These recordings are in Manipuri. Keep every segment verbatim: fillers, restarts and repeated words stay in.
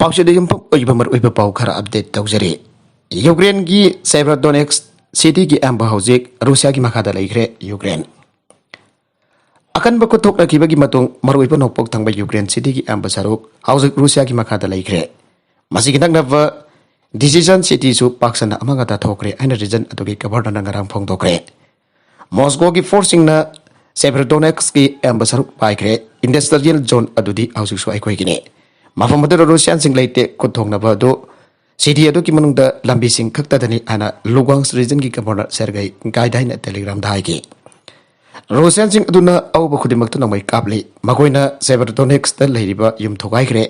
ꯄꯥꯎꯁꯤꯗ ꯌꯨꯝꯐꯝ ꯑꯣꯏꯕ ꯃꯔꯨꯑꯣꯏꯕ ꯄꯥꯎ ꯈꯔ ꯑꯞꯗꯦꯠ ꯇꯧꯖꯔꯤ꯫ ꯌꯨꯀ꯭ꯔꯦꯟꯒꯤ ꯁꯦꯚꯔꯣꯗꯣꯅꯦꯛꯁ ꯁꯤꯇꯤꯒꯤ ꯑꯌꯥꯝꯕ ꯍꯧꯖꯤꯛ ꯔꯨꯁꯤꯌꯥꯒꯤ ꯃꯈꯥꯗ ꯂꯩꯈ꯭ꯔꯦ꯫ ꯌꯨꯀ꯭ꯔꯦꯟ ꯑꯀꯟꯕ ꯈꯨꯠꯊꯣꯛꯅꯈꯤꯕꯒꯤ ꯃꯇꯨꯡ ꯃꯔꯨꯑꯣꯏꯕ ꯅꯣꯡꯄꯣꯛ ꯊꯪꯕ ꯌꯨꯀ꯭ꯔꯦꯟ ꯁꯤꯇꯤꯒꯤ ꯑꯌꯥꯝꯕ ꯁꯔꯨꯛ ꯍꯧꯖꯤꯛ ꯔꯨꯁꯤꯌꯥꯒꯤ ꯃꯈꯥꯗ ꯂꯩꯈ꯭ꯔꯦ꯫ ꯃꯁꯤꯒꯤ ꯅꯛꯅꯕ ꯗꯤꯁꯤꯖꯟ ꯁꯤꯇꯤꯁꯨ ꯄꯥꯛ ꯁꯟꯅ ꯑꯃꯥꯡ ꯑꯇꯥ ꯊꯣꯛꯈ꯭ꯔꯦ ꯍꯥꯏꯅ ꯔꯤꯖꯟ ꯑꯗꯨꯒꯤ ꯒꯕꯔꯅꯔꯅ ꯉꯔꯥꯡ ꯐꯣꯡꯗꯣꯛꯈ꯭ꯔꯦ꯫ ꯃꯣꯁꯀꯣꯒꯤ ꯐꯣꯔꯁꯁꯤꯡꯅ ꯁꯦꯚꯔꯣꯗꯣꯅꯦꯛꯁꯀꯤ ꯑꯌꯥꯝꯕ ꯁꯔꯨꯛ ꯄꯥꯏꯈ꯭ꯔꯦ꯫ ꯏꯟꯗꯁꯇ꯭ꯔꯤꯌꯦꯜ ꯖꯣꯟ ꯑꯗꯨꯗꯤ ꯍꯧꯖꯤꯛꯁꯨ ꯑꯩꯈꯣꯏꯒꯤꯅꯤ꯫ ꯃꯐꯝ ꯑꯗꯨꯗ ꯔꯨꯁꯤꯌꯥꯟꯁꯤꯡ ꯂꯩꯇꯦ꯫ ꯈꯨꯠ ꯊꯣꯡꯅꯕ ꯑꯗꯨ ꯁꯤꯇꯤ ꯑꯗꯨꯒꯤ ꯃꯅꯨꯡꯗ ꯂꯝꯕꯤꯁꯤꯡ ꯈꯛꯇꯗꯅꯤ ꯍꯥꯏꯅ ꯂꯨꯒꯥꯡꯁ ꯔꯤꯖꯟꯒꯤ ꯒꯕꯔꯅꯔ ꯁꯦꯔꯒꯩ ꯒꯥꯏꯗꯥꯏꯅ ꯇꯦꯂꯤꯒ꯭ꯔꯥꯝꯗ ꯍꯥꯏꯈꯤ꯫ ꯔꯨꯁꯤꯌꯥꯟꯁꯤꯡ ꯑꯗꯨꯅ ꯑꯎꯕ ꯈꯨꯗꯤꯡꯃꯛꯇ ꯅꯣꯡꯃꯩ ꯀꯥꯞꯂꯤ꯫ ꯃꯈꯣꯏꯅ ꯁꯦꯚꯔꯣꯗꯣꯅꯦꯛꯁꯇ ꯂꯩꯔꯤꯕ ꯌꯨꯝ ꯊꯨꯒꯥꯏꯈ꯭ꯔꯦ꯫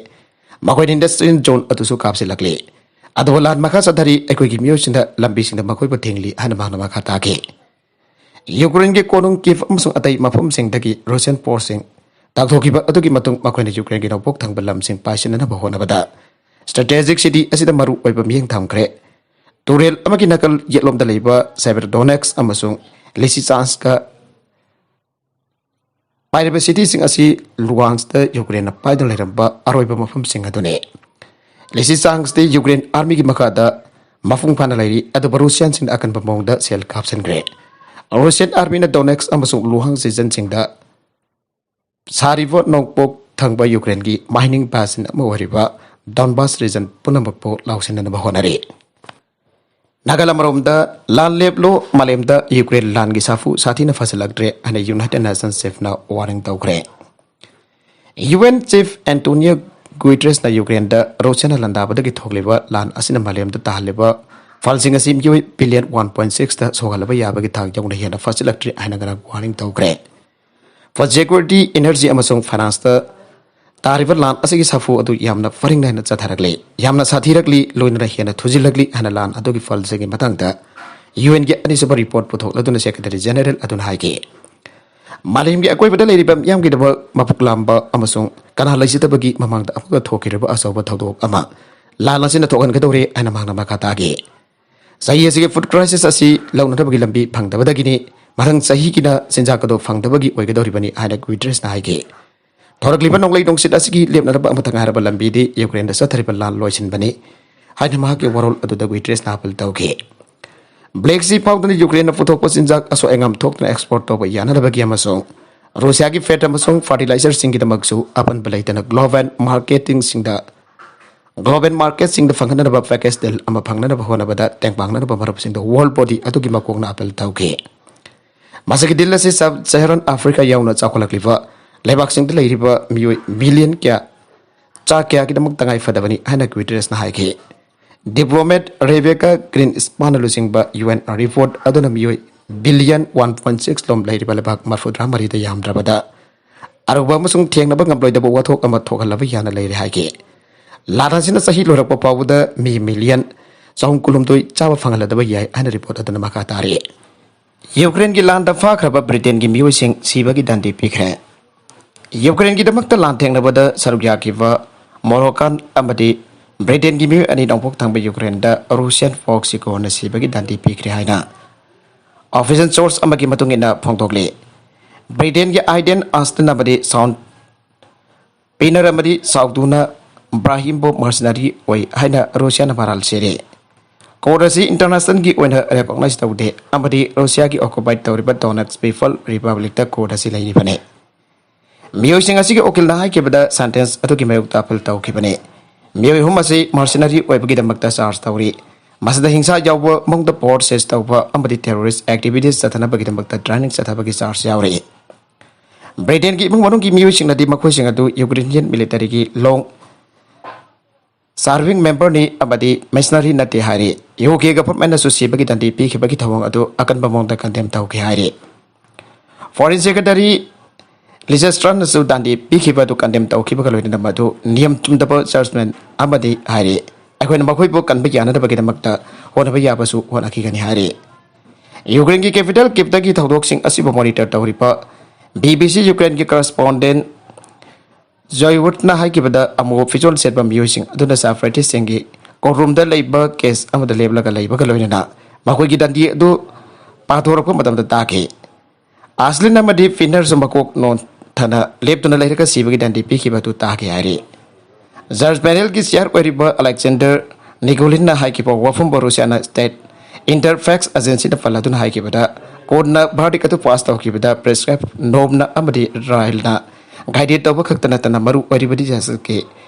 ꯃꯈꯣꯏꯅ ꯏꯟꯗꯁꯇ꯭ꯔꯤꯌꯦꯜ ꯖꯣꯟ ꯑꯗꯨꯁꯨ ꯀꯥꯞꯁꯤꯜꯂꯛꯂꯤ꯫ ꯑꯗꯨꯕꯨ ꯂꯥꯟ ꯃꯈꯥ ꯆꯠꯊꯔꯤ꯫ ꯑꯩꯈꯣꯏꯒꯤ ꯃꯤꯑꯣꯏꯁꯤꯡꯅ ꯂꯝꯕꯤꯁꯤꯡꯗ ꯃꯈꯣꯏꯕꯨ ꯊꯤꯡꯂꯤ ꯍꯥꯏꯅ ꯃꯍꯥꯛꯅ ꯃꯈꯥ ꯇꯥꯈꯤ꯫ ꯌꯨꯀ꯭ꯔꯦꯟꯒꯤ ꯀꯣꯅꯨꯡ ꯀꯤꯐ ꯑꯃꯁꯨꯡ ꯑꯇꯩ ꯃꯐꯝꯁꯤꯡꯗꯒꯤ ꯔꯨꯁꯤꯌꯟ ꯐꯣꯔꯁꯁꯤꯡ ꯇꯥꯟꯊꯣꯛꯈꯤꯕ ꯑꯗꯨꯒꯤ ꯃꯇꯨꯡ ꯃꯈꯣꯏꯅ ꯌꯨꯀ꯭ꯔꯦꯟꯒꯤ ꯅꯣꯡꯄꯣꯛ ꯊꯪꯕ ꯂꯝꯁꯤꯡ ꯄꯥꯏꯁꯤꯟꯅꯅꯕ ꯍꯣꯠꯅꯕꯗ ꯁ꯭ꯇ꯭ꯔꯦꯇꯦꯖꯤꯛ ꯁꯤꯇꯤ ꯑꯁꯤꯗ ꯃꯔꯨ ꯑꯣꯏꯕ ꯃꯤꯠꯌꯦꯡ ꯊꯝꯈ꯭ꯔꯦ꯫ ꯇꯨꯔꯦꯜ ꯑꯃꯒꯤ ꯅꯥꯀꯜ ꯌꯦꯠꯂꯣꯝꯗ ꯂꯩꯕ ꯁꯦꯚꯔꯣꯗꯣꯅꯦꯛꯁ ꯑꯃꯁꯨꯡ ꯂꯤꯁꯤꯆꯥꯟꯁꯀ ꯄꯥꯏꯔꯤꯕ ꯁꯤꯇꯤꯁꯤꯡ ꯑꯁꯤ ꯂꯨꯋꯥꯟꯁꯇ ꯌꯨꯀ꯭ꯔꯦꯟꯅ ꯄꯥꯏꯗꯨꯅ ꯂꯩꯔꯝꯕ ꯑꯔꯣꯏꯕ ꯃꯐꯝꯁꯤꯡ ꯑꯗꯨꯅꯤ꯫ ꯂꯤꯁꯤꯆꯥꯟꯁꯇꯤ ꯌꯨꯀ꯭ꯔꯦꯟ ꯑꯥꯔꯃꯤꯒꯤ ꯃꯈꯥꯗ ꯃꯄꯨꯡ ꯐꯥꯅ ꯂꯩꯔꯤ, ꯑꯗꯨꯕꯨ ꯔꯨꯁꯤꯌꯥꯟꯁꯤꯡꯅ ꯑꯀꯟꯕ ꯃꯑꯣꯡꯗ ꯁꯦꯜ ꯀꯥꯞꯁꯤꯟꯈ꯭ꯔꯦ꯫ ꯔꯨꯁꯤꯌꯟ ꯑꯥꯔꯃꯤꯅ ꯗꯣꯅꯦꯛꯁ ꯑꯃꯁꯨꯡ ꯂꯨꯍꯥꯡ ꯔꯤꯖꯟꯁꯤꯡꯗ ꯁꯥꯔꯤꯕ ꯅꯣꯡꯄꯣꯛ ꯊꯪꯕ ꯌꯨꯀ꯭ꯔꯦꯟꯒꯤ ꯃꯥꯏꯅꯤꯡ ꯕꯥꯁꯤꯟ ꯑꯃ ꯑꯣꯏꯔꯤꯕ ꯗꯣꯟꯕꯥꯁ ꯔꯤꯖꯟ ꯄꯨꯝꯅꯃꯛꯄꯨ ꯂꯧꯁꯤꯟꯅꯅꯕ ꯍꯣꯠꯅꯔꯤ꯫ ꯅꯥꯒꯥꯂꯦꯟ ꯑꯃꯔꯣꯝꯗ, ꯂꯥꯟ ꯂꯦꯞꯂꯣ, ꯃꯥꯂꯦꯝꯗ ꯌꯨꯀ꯭ꯔꯦꯟ ꯂꯥꯟꯒꯤ ꯁꯥꯐꯨ ꯁꯥꯊꯤꯅ ꯐꯖꯜꯂꯛꯇ꯭ꯔꯦ ꯍꯥꯏꯅ ꯌꯨꯅꯥꯏꯇꯦꯗ ꯅꯦꯁꯟꯁ ꯆꯤꯐꯅ ꯋꯥꯔꯅꯤꯡ ꯇꯧꯈ꯭ꯔꯦ꯫ ꯌꯨ ꯑꯦꯟ ꯆꯤꯐ ꯑꯦꯟꯇꯣꯅꯤꯌꯣ ꯒꯨꯏꯇ꯭ꯔꯦꯁꯅ ꯌꯨꯀ꯭ꯔꯦꯟꯗ ꯔꯨꯁꯤꯌꯥꯅ ꯂꯥꯟꯗꯥꯕꯗꯒꯤ ꯊꯣꯛꯂꯤꯕ ꯂꯥꯟ ꯑꯁꯤꯅ ꯃꯥꯂꯦꯝꯗ ꯇꯥꯍꯜꯂꯤꯕ ꯐꯜꯁꯤꯡ ꯑꯁꯤ ꯃꯤꯑꯣꯏ ꯕꯤꯂꯤꯌꯟ ꯋꯥꯟ ꯄꯣꯏꯟ ꯁꯤꯛꯁꯇ ꯁꯣꯛꯍꯜꯂꯕ ꯌꯥꯕꯒꯤ ꯊꯥꯛ ꯌꯧꯅ ꯍꯦꯟꯅ ꯐꯖꯜꯂꯛꯇ꯭ꯔꯦ ꯍꯥꯏꯅ ꯉꯔꯥꯡ ꯋꯥꯔꯅꯤꯡ ꯇꯧꯈ꯭ꯔꯦ꯫ ꯐꯣꯔ ꯁꯦꯀ꯭ꯌꯨꯔꯤꯇꯤ, ꯏꯅꯔꯖꯤ ꯑꯃꯁꯨꯡ ꯐꯥꯏꯅꯥꯟꯁꯇ ꯇꯥꯔꯤꯕ ꯂꯥꯟ ꯑꯁꯤꯒꯤ ꯁꯥꯐꯨ ꯑꯗꯨ ꯌꯥꯝꯅ ꯄꯔꯤꯡ ꯅꯥꯏꯅ ꯆꯠꯊꯔꯛꯂꯤ, ꯌꯥꯝꯅ ꯁꯥꯊꯤꯔꯛꯂꯤ, ꯂꯣꯏꯅꯅ ꯍꯦꯟꯅ ꯊꯨꯖꯤꯜꯂꯛꯂꯤ ꯍꯥꯏꯅ ꯂꯥꯟ ꯑꯗꯨꯒꯤ ꯐꯜꯁꯤꯡꯒꯤ ꯃꯇꯥꯡꯗ ꯌꯨ ꯑꯦꯟꯒꯤ ꯑꯅꯤꯁꯨꯕ ꯔꯤꯄꯣꯔꯠ ꯄꯨꯊꯣꯛꯂꯗꯨꯅ ꯁꯦꯀ꯭ꯔꯦꯇꯔꯤ ꯖꯦꯅꯔꯦꯜ ꯑꯗꯨꯅ ꯍꯥꯏꯈꯤ꯫ ꯃꯥꯂꯦꯝꯒꯤ ꯑꯀꯣꯏꯕꯗ ꯂꯩꯔꯤꯕ ꯃꯤꯌꯥꯝꯒꯤꯗꯃꯛ ꯃꯄꯨꯛ ꯂꯥꯝꯕ ꯑꯃꯁꯨꯡ ꯀꯅꯥ ꯂꯩꯖꯗꯕꯒꯤ ꯃꯃꯥꯡꯗ ꯑꯃꯨꯛꯀ ꯊꯣꯛꯈꯤꯔꯕ ꯑꯆꯧꯕ ꯊꯧꯗꯣꯛ ꯑꯃ ꯂꯥꯟ ꯑꯁꯤꯅ ꯊꯣꯛꯍꯟꯒꯗꯧꯔꯦ ꯍꯥꯏꯅ ꯃꯍꯥꯛꯅ ꯃꯈꯥ ꯇꯥꯈꯤ꯫ ꯆꯍꯤ ꯑꯁꯤꯒꯤ ꯐꯨꯗ ꯀ꯭ꯔꯥꯏꯁꯤꯁ ꯑꯁꯤ ꯂꯧꯅꯅꯕꯒꯤ ꯂꯝꯕꯤ ꯐꯪꯗꯕꯗꯒꯤꯅꯤ, ꯃꯊꯪ ꯆꯍꯤꯒꯤꯅ ꯆꯤꯟꯖꯥꯛ ꯑꯗꯨ ꯐꯪꯗꯕꯒꯤ ꯑꯣꯏꯒꯗꯧꯔꯤꯕꯅꯤ ꯍꯥꯏꯅ ꯒꯨꯏꯇ꯭ꯔꯦꯁꯅ ꯍꯥꯏꯈꯤ꯫ ꯊꯣꯔꯛꯂꯤꯕ ꯅꯣꯡꯂꯩ ꯅꯨꯡꯁꯤꯠ ꯑꯁꯤꯒꯤ ꯂꯦꯞꯅꯅꯕ ꯑꯃꯠꯇ ꯉꯥꯏꯔꯕ ꯂꯝꯕꯤꯗꯤ ꯌꯨꯀ꯭ꯔꯦꯟꯗ ꯆꯠꯊꯔꯤꯕ ꯂꯥꯟ ꯂꯣꯏꯁꯤꯟꯕꯅꯤ ꯍꯥꯏꯅ ꯃꯍꯥꯛꯀꯤ ꯋꯥꯔꯣꯜ ꯑꯗꯨꯗ ꯒꯨꯏꯇ꯭ꯔꯦꯁꯅ ꯑꯥꯄꯤꯜ ꯇꯧꯈꯤ꯫ ꯕ꯭ꯂꯦꯛ ꯁꯤ ꯐꯥꯎꯗꯨꯅ ꯌꯨꯀ꯭ꯔꯦꯟꯅ ꯄꯨꯊꯣꯛꯄ ꯆꯤꯟꯖꯥꯛ ꯑꯁꯣꯏ ꯑꯉꯥꯝ ꯊꯣꯛꯇꯅ ꯑꯦꯛꯁꯄꯣꯔꯠ ꯇꯧꯕ ꯌꯥꯅꯅꯕꯒꯤ ꯑꯃꯁꯨꯡ ꯔꯨꯁꯤꯌꯥꯒꯤ ꯐꯦꯠ ꯑꯃꯁꯨꯡ ꯐꯔꯇꯤꯂꯥꯏꯖꯔꯁꯤꯡꯒꯤꯗꯃꯛꯁꯨ ꯑꯄꯟꯕ ꯂꯩꯇꯅ ꯒ꯭ꯂꯣꯕꯦꯜ ꯃꯥꯔꯀꯦꯇꯤꯡꯁꯤꯡꯗ ꯒ꯭ꯂꯣꯕꯦꯜ ꯃꯥꯔꯀꯦꯠꯁꯤꯡꯗ ꯐꯪꯍꯟꯅꯅꯕ ꯄꯦꯀꯦꯖ ꯗꯤꯜ ꯑꯃ ꯐꯪꯅꯅꯕ ꯍꯣꯠꯅꯕꯗ ꯇꯦꯡꯕꯥꯡꯅꯅꯕ ꯃꯔꯨꯞꯁꯤꯡꯗ ꯋꯥꯔꯜ ꯕꯣꯗꯤ ꯑꯗꯨꯒꯤ ꯃꯀꯣꯛꯅ ꯑꯥꯄꯤꯜ ꯇꯧꯈꯤ꯫ ꯃꯁꯤꯒꯤ ꯗꯤꯜ ꯑꯁꯤ ꯁꯕ ꯁꯍꯔꯟ ꯑꯐ꯭ꯔꯤꯀꯥ ꯌꯥꯎꯅ ꯆꯥꯎꯈꯠꯂꯛꯂꯤꯕ ꯂꯩꯕꯥꯛꯁꯤꯡꯗ ꯂꯩꯔꯤꯕ ꯃꯤꯑꯣꯏ ꯕꯤꯂꯤꯌꯟ ꯀꯌꯥ ꯆꯥ ꯀꯌꯥꯒꯤꯗꯃꯛ ꯇꯉꯥꯏ ꯐꯗꯕꯅꯤ ꯍꯥꯏꯅ ꯒꯨꯏꯇꯔꯦꯁꯅ ꯍꯥꯏꯈꯤ꯫ ꯗꯤꯄ꯭ꯂꯣꯃꯦꯠ ꯔꯦꯕꯦꯀꯥ ꯒ꯭ꯔꯤꯟ ꯁ꯭ꯄꯥꯟꯅ ꯂꯨꯆꯤꯡꯕ ꯌꯨ ꯑꯦꯟ ꯔꯤꯄꯣꯔꯠ ꯑꯗꯨꯅ ꯃꯤꯑꯣꯏ ꯕꯤꯂꯤꯌꯟ ꯋꯥꯟ ꯄꯣꯏꯟ ꯁꯤꯛꯁ ꯂꯣꯝ ꯂꯩꯔꯤꯕ ꯂꯩꯕꯥꯛ ꯃꯔꯤꯐꯨꯇꯔꯥ ꯃꯔꯤꯗ ꯌꯥꯝꯗ꯭ꯔꯕꯗ ꯑꯔꯨꯕ ꯑꯃꯁꯨꯡ ꯊꯦꯡꯅꯕ ꯉꯝꯂꯣꯏꯗꯕ ꯋꯥꯊꯣꯛ ꯑꯃ ꯊꯣꯛꯍꯜꯂꯕ ꯌꯥꯅ ꯂꯩꯔꯦ ꯍꯥꯏꯈꯤ꯫ ꯂꯥꯟ ꯑꯁꯤꯅ ꯆꯍꯤ ꯂꯣꯏꯔꯛꯄ ꯐꯥꯎꯕꯗ ꯃꯤ ꯃꯤꯂꯤꯌꯟ ꯆꯍꯨꯝ ꯀꯨꯟꯍꯨꯝꯗꯣꯏ ꯆꯥꯕ ꯐꯪꯍꯜꯂꯗꯕ ꯌꯥꯏ ꯍꯥꯏꯅ ꯔꯤꯄꯣꯔꯠ ꯑꯗꯨꯅ ꯃꯈꯥ ꯇꯥꯔꯤ꯫ ꯌꯨꯀ꯭ꯔꯦꯟꯒꯤ ꯂꯥꯟꯗ ꯐꯥꯈ꯭ꯔꯕ ꯕ꯭ꯔꯤꯇꯦꯟꯒꯤ ꯃꯤꯑꯣꯏꯁꯤꯡ ꯁꯤꯕꯒꯤ ꯗꯟꯗꯤ ꯄꯤꯈ꯭ꯔꯦ꯫ ꯌꯨꯀ꯭ꯔꯦꯟꯒꯤꯗꯃꯛꯇ ꯂꯥꯟꯊꯦꯡꯅꯕꯗ ꯁꯔꯨꯛ ꯌꯥꯈꯤꯕ ꯃꯣꯔꯣꯀꯥꯟ ꯑꯃꯗꯤ ꯕ꯭ꯔꯤꯇꯦꯟꯒꯤ ꯃꯤꯑꯣꯏ ꯑꯅꯤ ꯅꯣꯡꯄꯣꯛ ꯊꯪꯕ ꯌꯨꯀ꯭ꯔꯦꯟꯗ ꯔꯨꯁꯤꯌꯥꯟ ꯐꯣꯛꯁꯀꯤ ꯀꯣꯟꯅ ꯁꯤꯕꯒꯤ ꯗꯟꯗꯤ ꯄꯤꯈ꯭ꯔꯦ ꯍꯥꯏꯅ ꯑꯣꯐꯤꯁꯤꯌꯦꯜ ꯁꯣꯔꯁ ꯑꯃꯒꯤ ꯃꯇꯨꯡ ꯏꯟꯅ ꯐꯣꯡꯗꯣꯛꯂꯤ꯫ ꯕ꯭ꯔꯤꯇꯦꯟꯒꯤ ꯑꯥꯏꯗꯦꯟ ꯑꯁꯇꯟ ꯑꯃꯗꯤ ꯁꯥꯎꯟ ꯄꯤꯅꯔ ꯑꯃꯗꯤ ꯁꯥꯎꯗꯨꯅ ꯕ꯭ꯔꯥꯍꯤꯝꯕꯨ ꯃꯔꯁꯤꯅꯔꯤ ꯑꯣꯏ ꯍꯥꯏꯅ ꯔꯨꯁꯤꯌꯥꯅ ꯃꯔꯥꯜ ꯁꯤꯔꯦ꯫ ꯀꯣꯔꯠ ꯑꯁꯤ ꯏꯟꯇꯔꯅꯦꯁꯅꯦꯜꯒꯤ ꯑꯣꯏꯅ ꯔꯦꯀꯣꯛꯅꯥꯏꯖ ꯇꯧꯗꯦ ꯑꯃꯗꯤ ꯔꯨꯁꯤꯌꯥꯒꯤ ꯑꯣꯀꯨꯄꯥꯏꯠ ꯇꯧꯔꯤꯕ ꯗꯣꯅꯦꯠꯁ ꯄꯤꯄꯜ ꯔꯤꯄꯕ꯭ꯂꯤꯛꯇ ꯀꯣꯔꯠ ꯑꯁꯤ ꯂꯩꯔꯤꯕꯅꯤ꯫ ꯃꯤꯑꯣꯏꯁꯤꯡ ꯑꯁꯤꯒꯤ ꯎꯀꯤꯜꯅ ꯍꯥꯏꯈꯤꯕꯗ ꯁꯦꯟꯇꯦꯟꯁ ꯑꯗꯨꯒꯤ ꯃꯥꯌꯣꯛꯇ ꯑꯥꯄꯤꯜ ꯇꯧꯈꯤꯕꯅꯤ꯫ ꯃꯤꯑꯣꯏ ꯑꯍꯨꯝ ꯑꯁꯤ ꯃꯔꯁꯤꯅꯔꯤ ꯑꯣꯏꯕꯒꯤꯗꯃꯛꯇ ꯆꯥꯔꯖ ꯇꯧꯔꯤ꯫ ꯃꯁꯤꯗ ꯍꯤꯡꯁꯥ ꯌꯥꯎꯕ ꯃꯑꯣꯡꯗ ꯄꯣꯠ ꯁꯦꯖ ꯇꯧꯕ ꯑꯃꯗꯤ ꯇꯦꯔꯣꯔꯤꯁ ꯑꯦꯛꯇꯤꯚꯤꯇꯤꯁ ꯆꯠꯊꯅꯕꯒꯤꯗꯃꯛꯇ ꯇ꯭ꯔꯦꯅꯤꯡ ꯆꯠꯊꯕꯒꯤ ꯆꯥꯔꯖ ꯌꯥꯎꯔꯤ꯫ ꯕ꯭ꯔꯤꯇꯦꯟꯒꯤ ꯏꯃꯨꯡ ꯃꯅꯨꯡꯒꯤ ꯃꯤꯑꯣꯏꯁꯤꯡꯅꯗꯤ ꯃꯈꯣꯏꯁꯤꯡ ꯑꯗꯨ ꯌꯨꯀ꯭ꯔꯦꯅꯤꯌꯟ ꯃꯤꯂꯤꯇꯔꯤꯒꯤ ꯂꯣꯡ ꯁꯥꯔꯚꯤꯡ ꯃꯦꯝꯕꯔꯅꯤ ꯑꯃꯗꯤ ꯃꯤꯁꯅꯔꯤ ꯅꯠꯇꯦ ꯍꯥꯏꯔꯤ꯫ ꯌꯨ ꯀꯦ ꯒꯚꯔꯟꯃꯦꯟꯅꯁꯨ ꯁꯤꯕꯒꯤ ꯗꯟꯗꯤ ꯄꯤꯈꯤꯕꯒꯤ ꯊꯧꯑꯣꯡ ꯑꯗꯨ ꯑꯀꯟꯕ ꯃꯑꯣꯡꯗ ꯀꯟꯗꯦꯝ ꯇꯧꯈꯤ ꯍꯥꯏꯔꯤ꯫ ꯐꯣꯔꯦꯟ ꯁꯦꯀ꯭ꯔꯦꯇꯔꯤ ꯂꯤꯖꯁꯇ꯭ꯔꯥꯟꯅꯁꯨ ꯗꯟꯗꯤ ꯄꯤꯈꯤꯕ ꯑꯗꯨ ꯀꯟꯗꯦꯝ ꯇꯧꯈꯤꯕꯒ ꯂꯣꯏꯅꯅ ꯃꯗꯨ ꯅꯤꯌꯝ ꯆꯨꯝꯗꯕ ꯖꯖꯃꯦꯟ ꯑꯃꯗꯤ ꯍꯥꯏꯔꯤ꯫ ꯑꯩꯈꯣꯏꯅ ꯃꯈꯣꯏꯕꯨ ꯀꯟꯕ ꯌꯥꯅꯅꯕꯒꯤꯗꯃꯛꯇ ꯍꯣꯠꯅꯕ ꯌꯥꯕꯁꯨ ꯍꯣꯠꯅꯈꯤꯒꯅꯤ ꯍꯥꯏꯔꯤ꯫ ꯌꯨꯀ꯭ꯔꯦꯟꯒꯤ ꯀꯦꯄꯤꯇꯦꯜ ꯀꯤꯞꯇꯒꯤ ꯊꯧꯗꯣꯛꯁꯤꯡ ꯑꯁꯤꯕꯨ ꯃꯣꯅꯤꯇꯔ ꯇꯧꯔꯤꯕ ꯕꯤ ꯕꯤ ꯁꯤ ꯌꯨꯀ꯭ꯔꯦꯟꯒꯤ ꯀꯔꯦꯁꯄꯣꯟꯗꯦꯟ ꯖꯣꯏ ꯋꯨꯗꯅ ꯍꯥꯏꯈꯤꯕꯗ ꯑꯃꯨꯕ ꯐꯤꯖꯣꯜ ꯁꯦꯠꯄ ꯃꯤꯑꯣꯏꯁꯤꯡ ꯑꯗꯨꯅ ꯁꯥꯐ꯭ꯔꯦꯇꯤꯁꯁꯤꯡꯒꯤ ꯀꯣꯔꯠꯔꯨꯝꯗ ꯂꯩꯕ ꯀꯦꯁ ꯑꯃꯗ ꯂꯦꯞꯂꯒ ꯂꯩꯕꯒ ꯂꯣꯏꯅꯅ ꯃꯈꯣꯏꯒꯤ ꯗꯟꯗꯤ ꯑꯗꯨ ꯄꯥꯊꯣꯔꯛꯄ ꯃꯇꯝꯗ ꯇꯥꯈꯤ꯫ ꯑꯥꯁꯂꯤꯟ ꯑꯃꯗꯤ ꯐꯤꯟꯅꯔꯁꯨ ꯃꯀꯣꯛ ꯅꯣꯟ-, ꯊꯅ ꯂꯦꯞꯇꯨꯅ ꯂꯩꯔꯒ ꯁꯤꯕꯒꯤ ꯗꯟꯗꯤ ꯄꯤꯈꯤꯕ ꯑꯗꯨ ꯇꯥꯈꯤ ꯍꯥꯏꯔꯤ꯫ Judge panelꯒꯤ chair ꯑꯣꯏꯔꯤꯕ ꯑꯂꯦꯛꯖꯦꯟꯗꯔ ꯅꯤꯒꯣꯂꯤꯟꯅ ꯍꯥꯏꯈꯤꯕ ꯋꯥꯐꯝꯕꯨ ꯔꯨꯁꯤꯌꯥꯅ state interfax agencyꯗ ꯄꯜꯂꯗꯨꯅ ꯍꯥꯏꯈꯤꯕꯗ, courtꯅ verdict ꯑꯗꯨ pass ꯇꯧꯈꯤꯕꯗ prescribe normꯅ ꯑꯃꯗꯤ rileꯅ guide ꯇꯧꯕ ꯈꯛꯇ ꯅꯠꯇꯅ ꯃꯔꯨ ꯑꯣꯏꯔꯤꯕꯗꯤ justiceꯀꯤ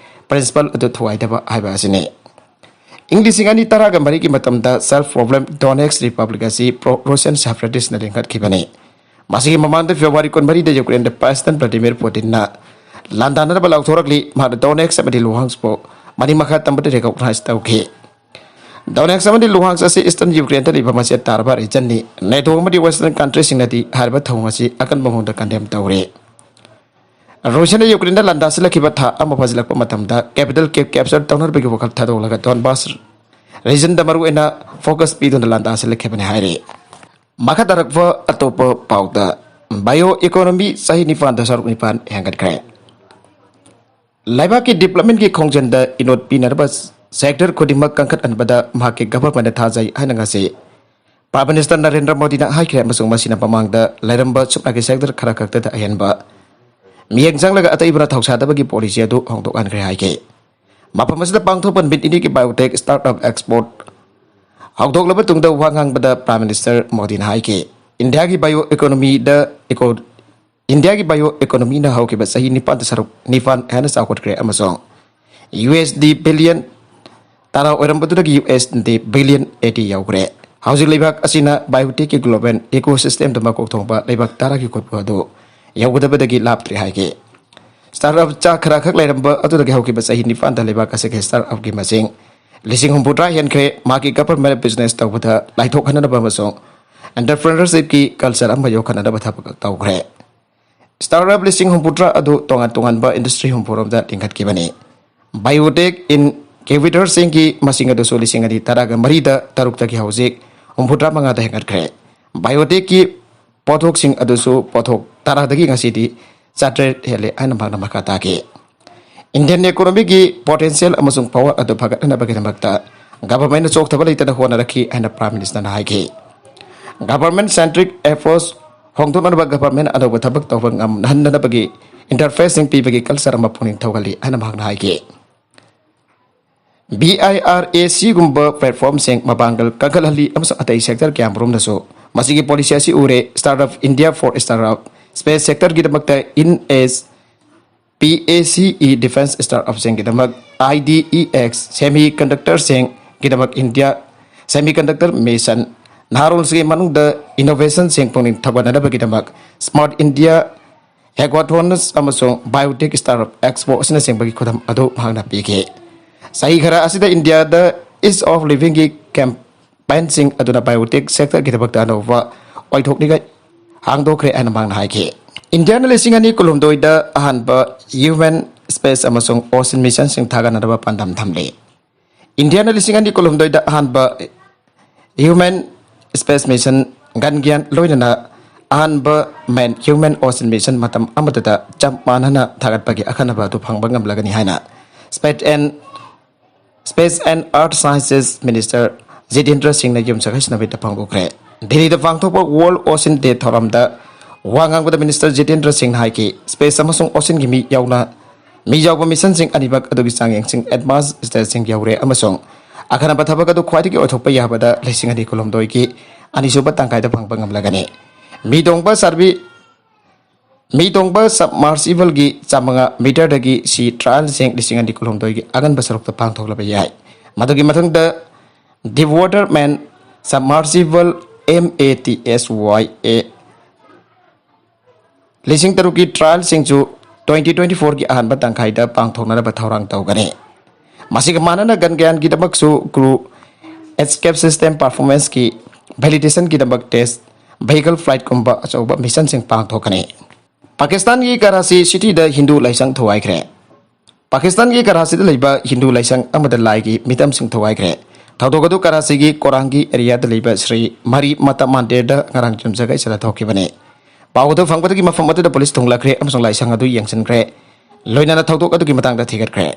principle ꯑꯗꯨ ꯊꯨꯒꯥꯏꯗꯕ ꯍꯥꯏꯕ ꯑꯁꯤꯅꯤ꯫ ꯏꯪ ꯂꯤꯁꯤꯡ ꯑꯅꯤ ꯇꯔꯥꯒ ꯃꯔꯤꯒꯤ ꯃꯇꯝꯗ self problem Donetsk Republic ꯑꯁꯤ pro-Russian separatistꯅ ꯂꯤꯡꯈꯠꯈꯤꯕꯅꯤ꯫ ꯃꯁꯤꯒꯤ ꯃꯃꯥꯡꯗ February ꯀꯨꯟꯃꯔꯤꯗ Ukraineꯗ President Vladimir Putinꯅ ꯂꯥꯟꯗꯥꯅꯅꯕ ꯂꯥꯎꯊꯣꯔꯛꯂꯤ꯫ ꯃꯍꯥꯛꯅ Donetsk ꯑꯃꯗꯤ Luhanskꯄꯨ ꯃꯔꯤ ꯃꯈꯥ ꯇꯝꯕꯗ recognize ꯇꯧꯈꯤ꯫ Donetsk ꯑꯃꯗꯤ Luhansk ꯑꯁꯤ Eastern Ukraineꯗ ꯂꯩꯕ ꯃꯆꯦꯠ ꯇꯥꯔꯕ regionꯅꯤ꯫ NATO ꯑꯃꯗꯤ Western countryꯁꯤꯡꯅꯗꯤ ꯍꯥꯏꯔꯤꯕ ꯊꯧꯑꯣꯡ ꯑꯁꯤ ꯑꯀꯟꯕ ꯃꯑꯣꯡꯗ condemn ꯇꯧꯔꯤ꯫ ꯔꯨꯁꯤꯌꯥꯅ ꯌꯨꯀ꯭ꯔꯦꯟꯗ ꯂꯥꯟꯗꯥꯁꯤꯜꯂꯛꯈꯤꯕ ꯊꯥ ꯑꯃ ꯐꯥꯖꯤꯜꯂꯛꯄ ꯃꯇꯝꯗ capital Kyiv capture ꯇꯧꯅꯕꯒꯤ ꯋꯥꯈꯜ ꯊꯥꯗꯣꯛꯂꯒ Donbas regionꯗ ꯃꯔꯨꯑꯣꯏꯅ focus ꯄꯤꯗꯨꯅ ꯂꯥꯟꯗꯥꯁꯤꯜꯂꯛꯈꯤꯕꯅꯤ ꯍꯥꯏꯔꯤ꯫ ꯃꯈꯥ ꯇꯥꯔꯛꯄ ꯑꯇꯣꯞꯄ ꯄꯥꯎꯗ, bio economy ꯆꯍꯤ ꯅꯤꯄꯥꯟꯗ ꯁꯔꯨꯛ ꯅꯤꯄꯥꯟ ꯍꯦꯟꯒꯠꯈ꯭ꯔꯦ꯫ ꯂꯩꯕꯥꯛꯀꯤ developmentꯀꯤ ꯈꯣꯡꯖꯦꯜꯗ ꯏꯅꯣꯠ ꯄꯤꯅꯅꯕ sector ꯈꯨꯗꯤꯡꯃꯛ ꯀꯟꯈꯠꯍꯟꯕꯗ ꯃꯍꯥꯛꯀꯤ governmentꯅ ꯊꯥꯖꯩ ꯍꯥꯏꯅ ꯉꯁꯤ Prime Minister ꯅꯔꯦꯟꯗ꯭ꯔ ꯃꯣꯗꯤꯅ ꯍꯥꯏꯈ꯭ꯔꯦ, ꯑꯃꯁꯨꯡ ꯃꯁꯤꯅ ꯃꯃꯥꯡꯗ ꯂꯩꯔꯝꯕ ꯁꯨꯞꯅꯒꯤ sector ꯈꯔ ꯈꯛꯇꯗ ꯑꯍꯦꯟꯕ ꯃꯤꯠꯌꯦꯡ ꯆꯪꯂꯒ ꯑꯇꯩꯕꯅ ꯊꯧꯁꯥꯗꯕꯒꯤ policy ꯑꯗꯨ ꯍꯣꯡꯗꯣꯛꯍꯟꯈ꯭ꯔꯦ ꯍꯥꯏꯈꯤ꯫ ꯃꯐꯝ ꯑꯁꯤꯗ ꯄꯥꯡꯊꯣꯛꯄ ꯅꯨꯃꯤꯠ ꯅꯤꯅꯤꯒꯤ biotech startup expo ꯍꯧꯗꯣꯛꯂꯕ ꯇꯨꯡꯗ ꯋꯥ ꯉꯥꯡꯕꯗ Prime Minister ꯃꯣꯗꯤꯅ ꯍꯥꯏꯈꯤ, ꯏꯟꯗꯤꯌꯥꯒꯤ bio economyꯗ eco ꯏꯟꯗꯤꯌꯥꯒꯤ bio economyꯅ ꯍꯧꯈꯤꯕ ꯆꯍꯤ ꯅꯤꯄꯥꯟꯗ ꯁꯔꯨꯛ ꯅꯤꯄꯥꯟ ꯍꯦꯟꯅ ꯆꯥꯎꯈꯠꯈ꯭ꯔꯦ ꯑꯃꯁꯨꯡ USD billion ꯇꯔꯥ ꯑꯣꯏꯔꯝꯕꯗꯨꯗꯒꯤ USD billion eighty ꯌꯧꯈ꯭ꯔꯦ꯫ ꯍꯧꯖꯤꯛ ꯂꯩꯕꯥꯛ ꯑꯁꯤꯅ biotechꯀꯤ global ecosystemꯗ ꯃꯀꯣꯛ ꯊꯣꯡꯕ ꯂꯩꯕꯥꯛ ꯇꯔꯥꯒꯤ ꯈꯨꯠꯄꯨ ꯑꯗꯨ ꯌꯧꯒꯗꯕꯗꯒꯤ ꯂꯥꯞꯇ꯭ꯔꯦ ꯍꯥꯏꯈꯤ꯫ Startup ꯆꯥ ꯈꯔ ꯈꯛ ꯂꯩꯔꯝꯕ ꯑꯗꯨꯗꯒꯤ ꯍꯧꯈꯤꯕ ꯆꯍꯤ ꯅꯤꯄꯥꯟꯗ ꯂꯩꯕꯥꯛ ꯑꯁꯤꯒꯤ startupꯀꯤ ꯃꯁꯤꯡ ꯂꯤꯁꯤꯡ ꯍꯨꯝꯐꯨꯇꯔꯥ ꯍꯦꯟꯈ꯭ꯔꯦ꯫ ꯃꯍꯥꯛꯀꯤ government business ꯇꯧꯕꯗ ꯂꯥꯏꯊꯣꯛꯍꯟꯅꯅꯕ ꯑꯃꯁꯨꯡ entrepreneurshipꯀꯤ culture ꯑꯃ ꯌꯣꯛꯈꯠꯅꯅꯕ ꯊꯕꯛ ꯇꯧꯈ꯭ꯔꯦ꯫ Startup ꯂꯤꯁꯤꯡ ꯍꯨꯝꯐꯨꯇꯔꯥ ꯑꯗꯨ ꯇꯣꯉꯥꯟ ꯇꯣꯉꯥꯟꯕ industry ꯍꯨꯝꯐꯨꯔꯣꯝꯗ ꯂꯤꯡꯈꯠꯈꯤꯕꯅꯤ꯫ Biotech incubatorꯁꯤꯡꯒꯤ ꯃꯁꯤꯡ ꯑꯗꯨꯁꯨ ꯂꯤꯁꯤꯡ ꯑꯅꯤ ꯇꯔꯥꯒ ꯃꯔꯤꯗ ꯇꯔꯨꯛꯇꯒꯤ ꯍꯧꯖꯤꯛ ꯍꯨꯝꯐꯨꯇꯔꯥ ꯃꯉꯥꯗ ꯍꯦꯟꯒꯠꯈ꯭ꯔꯦ꯫ Biotechꯀꯤ ꯄꯣꯠꯊꯣꯛꯁꯤꯡ ꯑꯗꯨꯁꯨ ꯄꯣꯠꯊꯣꯛ ꯇꯔꯥꯗꯒꯤ ꯉꯁꯤꯗꯤ ꯆꯥꯇ꯭ꯔꯦꯠ ꯍꯦꯜꯂꯦ ꯍꯥꯏꯅ ꯃꯍꯥꯛꯅ ꯃꯈꯥ ꯇꯥꯈꯤ꯫ Indian economyꯒꯤ potential ꯑꯃꯁꯨꯡ power ꯑꯗꯨ ꯐꯒꯠꯍꯟꯅꯕꯒꯤꯗꯃꯛꯇ governmentꯅ ꯆꯣꯛꯊꯕ ꯂꯩꯇꯅ ꯍꯣꯠꯅꯔꯛꯈꯤ ꯍꯥꯏꯅ Prime Ministerꯅ ꯍꯥꯏꯈꯤ꯫ Government centric approach ꯍꯣꯡꯗꯣꯛꯅꯅꯕ ꯒꯚꯔꯟꯃꯦꯟ ꯑꯅꯧꯕ ꯊꯕꯛ ꯇꯧꯕ ꯉꯝꯍꯟꯅꯅꯕꯒꯤ ꯏꯟꯇꯔꯐꯦꯁꯁꯤꯡ ꯄꯤꯕꯒꯤ ꯀꯜꯆꯔ ꯑꯃ ꯄꯨꯛꯅꯤꯡ ꯊꯧꯒꯠꯂꯤ ꯍꯥꯏꯅ ꯃꯍꯥꯛꯅ ꯍꯥꯏꯈꯤ꯫ ꯕꯤ ꯑꯥꯏ ꯑꯥꯔ ꯑꯦ ꯁꯤꯒꯨꯝꯕ ꯄ꯭ꯂꯦꯠꯐꯣꯝꯁꯤꯡ ꯃꯄꯥꯡꯒꯜ ꯀꯟꯈꯠꯍꯜꯂꯤ ꯑꯃꯁꯨꯡ ꯑꯇꯩ ꯁꯦꯛꯇꯔ ꯀꯌꯥꯃꯔꯨꯝꯗꯁꯨ ꯃꯁꯤꯒꯤ ꯄꯣꯂꯤꯁꯤ ꯑꯁꯤ ꯎꯔꯦ꯫ Startup India for Startup, space ꯁꯦꯛꯇꯔꯒꯤꯗꯃꯛꯇ IN S P A C E, defence ꯁ꯭ꯇꯥꯔꯠꯑꯞꯁꯤꯡꯒꯤꯗꯃꯛ ꯑꯥꯏ ꯗꯤ ꯏ ꯑꯦꯛꯁ, ꯁꯦꯃꯤ ꯀꯟꯗꯛꯇꯔꯁꯤꯡꯒꯤꯗꯃꯛ ꯏꯟꯗꯤꯌꯥ ꯁꯦꯃꯤ ꯀꯟꯗꯛꯇꯔ ꯃꯤꯁꯟ, ꯅꯍꯥꯔꯣꯜꯁꯤꯡꯒꯤ ꯃꯅꯨꯡꯗ ꯏꯅꯣꯚꯦꯁꯟꯁꯤꯡ ꯄꯨꯛꯅꯤꯡ ꯊꯧꯒꯠꯅꯅꯕꯒꯤꯗꯃꯛ ꯁ꯭ꯃꯥꯔꯠ ꯏꯟꯗꯤꯌꯥ ꯍꯦꯀꯥꯊꯣꯟꯁ ꯑꯃꯁꯨꯡ ꯕꯥꯏꯑꯣꯇꯦꯛ ꯁ꯭ꯇꯥꯔꯠꯑꯞ ꯑꯦꯛꯁꯄꯣ ꯑꯁꯤꯅꯆꯤꯡꯕꯒꯤ ꯈꯨꯗꯝ ꯑꯗꯨ ꯃꯍꯥꯛꯅ ꯄꯤꯈꯤ꯫ ꯆꯍꯤ ꯈꯔ ꯑꯁꯤꯗ ꯏꯟꯗꯤꯌꯥꯗ ꯏꯖ ꯑꯣꯐ ꯂꯤꯚꯤꯡꯒꯤ ꯀꯦꯝꯄꯦꯟꯁꯤꯡ ꯑꯗꯨꯅ ꯕꯥꯏꯑꯣꯇꯦꯛ ꯁꯦꯛꯇꯔꯒꯤꯗꯃꯛꯇ ꯑꯅꯧꯕ ꯑꯣꯏꯊꯣꯛꯅꯤꯡꯉꯥꯏ ꯍꯥꯡꯗꯣꯛꯈ꯭ꯔꯦ ꯍꯥꯏꯅ ꯃꯍꯥꯛꯅ ꯍꯥꯏꯈꯤ꯫ ꯏꯟꯗꯤꯌꯥꯅ ꯂꯤꯁꯤꯡ ꯑꯅꯤ ꯀꯨꯟꯍꯨꯝꯗꯣꯏꯗ ꯑꯍꯥꯟꯕ ꯍ꯭ꯌꯨꯃꯦꯟ ꯁ꯭ꯄꯦꯁ ꯑꯃꯁꯨꯡ ꯑꯣꯁꯤꯟ ꯃꯤꯁꯟꯁꯤꯡ ꯊꯥꯒꯠꯅꯅꯕ ꯄꯥꯟꯗꯝ ꯊꯝꯂꯤ꯫ ꯏꯟꯗꯤꯌꯥꯅ ꯂꯤꯁꯤꯡ ꯑꯅꯤ ꯀꯨꯟꯍꯨꯝꯗꯣꯏꯗ ꯑꯍꯥꯟꯕ ꯍ꯭ꯌꯨꯃꯦꯟ ꯁ꯭ꯄꯦꯁ ꯃꯤꯁꯟ ꯒꯟꯒ꯭ꯌꯥꯟ ꯂꯣꯏꯅꯅ ꯑꯍꯥꯟꯕ ꯃꯦꯟ ꯍ꯭ꯌꯨꯃꯦꯟ ꯑꯣꯁꯤꯟ ꯃꯤꯁꯟ ꯃꯇꯝ ꯑꯃꯠꯇꯗ ꯆꯞ ꯃꯥꯟꯅꯅ ꯊꯥꯒꯠꯄꯒꯤ ꯑꯈꯟꯅꯕ ꯑꯗꯨ ꯐꯪꯕ ꯉꯝꯂꯒꯅꯤ ꯍꯥꯏꯅ space and Space and Earth Sciences Minister Jitendra ꯁꯤꯡꯅ ꯌꯨꯝꯁꯀꯩꯁ ꯅꯨꯃꯤꯠꯇ ꯐꯣꯡꯗꯣꯛꯈ꯭ꯔꯦ꯫ ꯗꯤꯜꯂꯤꯗ ꯄꯥꯡꯊꯣꯛꯄ ꯋꯥꯔꯜ ꯑꯣꯁꯤꯟ ꯗꯦ ꯊꯧꯔꯝꯗ ꯋꯥ ꯉꯥꯡꯕꯗ ꯃꯤꯅꯤꯁꯇꯔ ꯖꯤꯇꯦꯟꯗ꯭ꯔ ꯁꯤꯡꯅ ꯍꯥꯏꯈꯤ, ꯁ꯭ꯄꯦꯁ ꯑꯃꯁꯨꯡ ꯑꯣꯁꯤꯟꯒꯤ ꯃꯤ ꯌꯥꯎꯅ ꯃꯤ ꯌꯥꯎꯕ ꯃꯤꯁꯟꯁꯤꯡ ꯑꯅꯤꯃꯛ ꯑꯗꯨꯒꯤ ꯆꯥꯡꯌꯦꯡꯁꯤꯡ ꯑꯦꯗꯚꯥꯟꯁ ꯁ꯭ꯇꯦꯖꯁꯤꯡ ꯌꯧꯔꯦ ꯑꯃꯁꯨꯡ ꯑꯈꯟꯅꯕ ꯊꯕꯛ ꯑꯗꯨ ꯈ꯭ꯋꯥꯏꯗꯒꯤ ꯑꯣꯏꯊꯣꯛꯄ ꯌꯥꯕꯗ ꯂꯤꯁꯤꯡ ꯑꯅꯤ ꯀꯨꯟꯍꯨꯝꯗꯣꯏꯒꯤ ꯑꯅꯤꯁꯨꯕ ꯇꯪꯈꯥꯏꯗ ꯐꯪꯕ ꯉꯝꯂꯒꯅꯤ꯫ ꯃꯤ ꯇꯣꯡꯕ ꯁꯥꯔꯚꯤ ꯃꯤ ꯇꯣꯡꯕ ꯁꯕꯃꯔꯁꯤꯕꯜꯒꯤ ꯆꯥꯃꯉꯥ ꯃꯤꯇꯔꯗꯒꯤ ꯁꯤ ꯇ꯭ꯔꯥꯌꯦꯜꯁꯤꯡ ꯂꯤꯁꯤꯡ ꯑꯅꯤ ꯀꯨꯟꯍꯨꯝꯗꯣꯏꯒꯤ ꯑꯉꯟꯕ ꯁꯔꯨꯛꯇ ꯄꯥꯡꯊꯣꯛꯂꯕ ꯌꯥꯏ꯫ ꯃꯗꯨꯒꯤ ꯃꯊꯪꯗ deep water manned submersible, M A T S Y A, ꯂꯤꯁꯤꯡ ꯇꯔꯨꯛꯀꯤ ꯇ꯭ꯔꯥꯌꯦꯜꯁꯤꯡꯁꯨ ꯇ꯭ꯋꯦꯟꯇꯤ ꯇ꯭ꯋꯦꯟꯇꯤ ꯐꯣꯔꯒꯤ ꯑꯍꯥꯟꯕ ꯇꯪꯈꯥꯏꯗ ꯄꯥꯡꯊꯣꯛꯅꯅꯕ ꯊꯧꯔꯥꯡ ꯇꯧꯒꯅꯤ꯫ ꯃꯁꯤꯒ ꯃꯥꯟꯅꯅ ꯒꯟꯒ꯭ꯌꯥꯟꯒꯤꯗꯃꯛꯁꯨ ꯀ꯭ꯔꯨ ꯑꯦꯁꯀꯦꯞ ꯁꯤꯁꯇꯦꯝ ꯄꯔꯐꯣꯔꯃꯦꯟꯁꯀꯤ ꯚꯦꯂꯤꯗꯦꯁꯟꯒꯤꯗꯃꯛ ꯇꯦꯁ ꯚꯦꯍꯤꯀꯜ ꯐ꯭ꯂꯥꯏꯠꯀꯨꯝꯕ ꯑꯆꯧꯕ ꯃꯤꯁꯟꯁꯤꯡ ꯄꯥꯡꯊꯣꯛꯀꯅꯤ꯫ ꯄꯥꯀꯤꯁꯇꯥꯟꯒꯤ ꯀꯔꯥꯆꯤ ꯁꯤꯇꯤꯗ ꯍꯤꯟꯗꯨ ꯂꯥꯏꯁꯪ ꯊꯨꯒꯥꯏꯈ꯭ꯔꯦ꯫ ꯄꯥꯀꯤꯁꯇꯥꯟꯒꯤ ꯀꯔꯥꯆꯤꯗ ꯂꯩꯕ ꯍꯤꯟꯗꯨ ꯂꯥꯏꯁꯪ ꯑꯃꯗ ꯂꯥꯏꯒꯤ ꯃꯤꯇꯝꯁꯤꯡ ꯊꯨꯒꯥꯏꯈ꯭ꯔꯦ꯫ ꯊꯧꯗꯣꯛ ꯑꯗꯨ ꯀꯔꯥꯆꯤꯒꯤ ꯀꯣꯔꯥꯡꯒꯤ ꯑꯦꯔꯤꯌꯥꯗ ꯂꯩꯕ ꯁ꯭ꯔꯤ ꯃꯔꯤ ꯃꯇ ꯃꯟꯗꯤꯔꯗ ꯉꯔꯥꯡ ꯌꯨꯝꯁꯀꯩꯁꯗ ꯊꯣꯛꯈꯤꯕꯅꯤ꯫ ꯄꯥꯎ ꯑꯗꯨ ꯐꯪꯕꯗꯒꯤ ꯃꯐꯝ ꯑꯗꯨꯗ ꯄꯨꯂꯤꯁ ꯊꯨꯡꯂꯈ꯭ꯔꯦ ꯑꯃꯁꯨꯡ ꯂꯥꯏꯁꯪ ꯑꯗꯨ ꯌꯦꯡꯁꯤꯟꯈ꯭ꯔꯦ꯫ ꯂꯣꯏꯅꯅ ꯊꯧꯗꯣꯛ ꯑꯗꯨꯒꯤ ꯃꯇꯥꯡꯗ ꯊꯤꯒꯠꯈ꯭ꯔꯦ꯫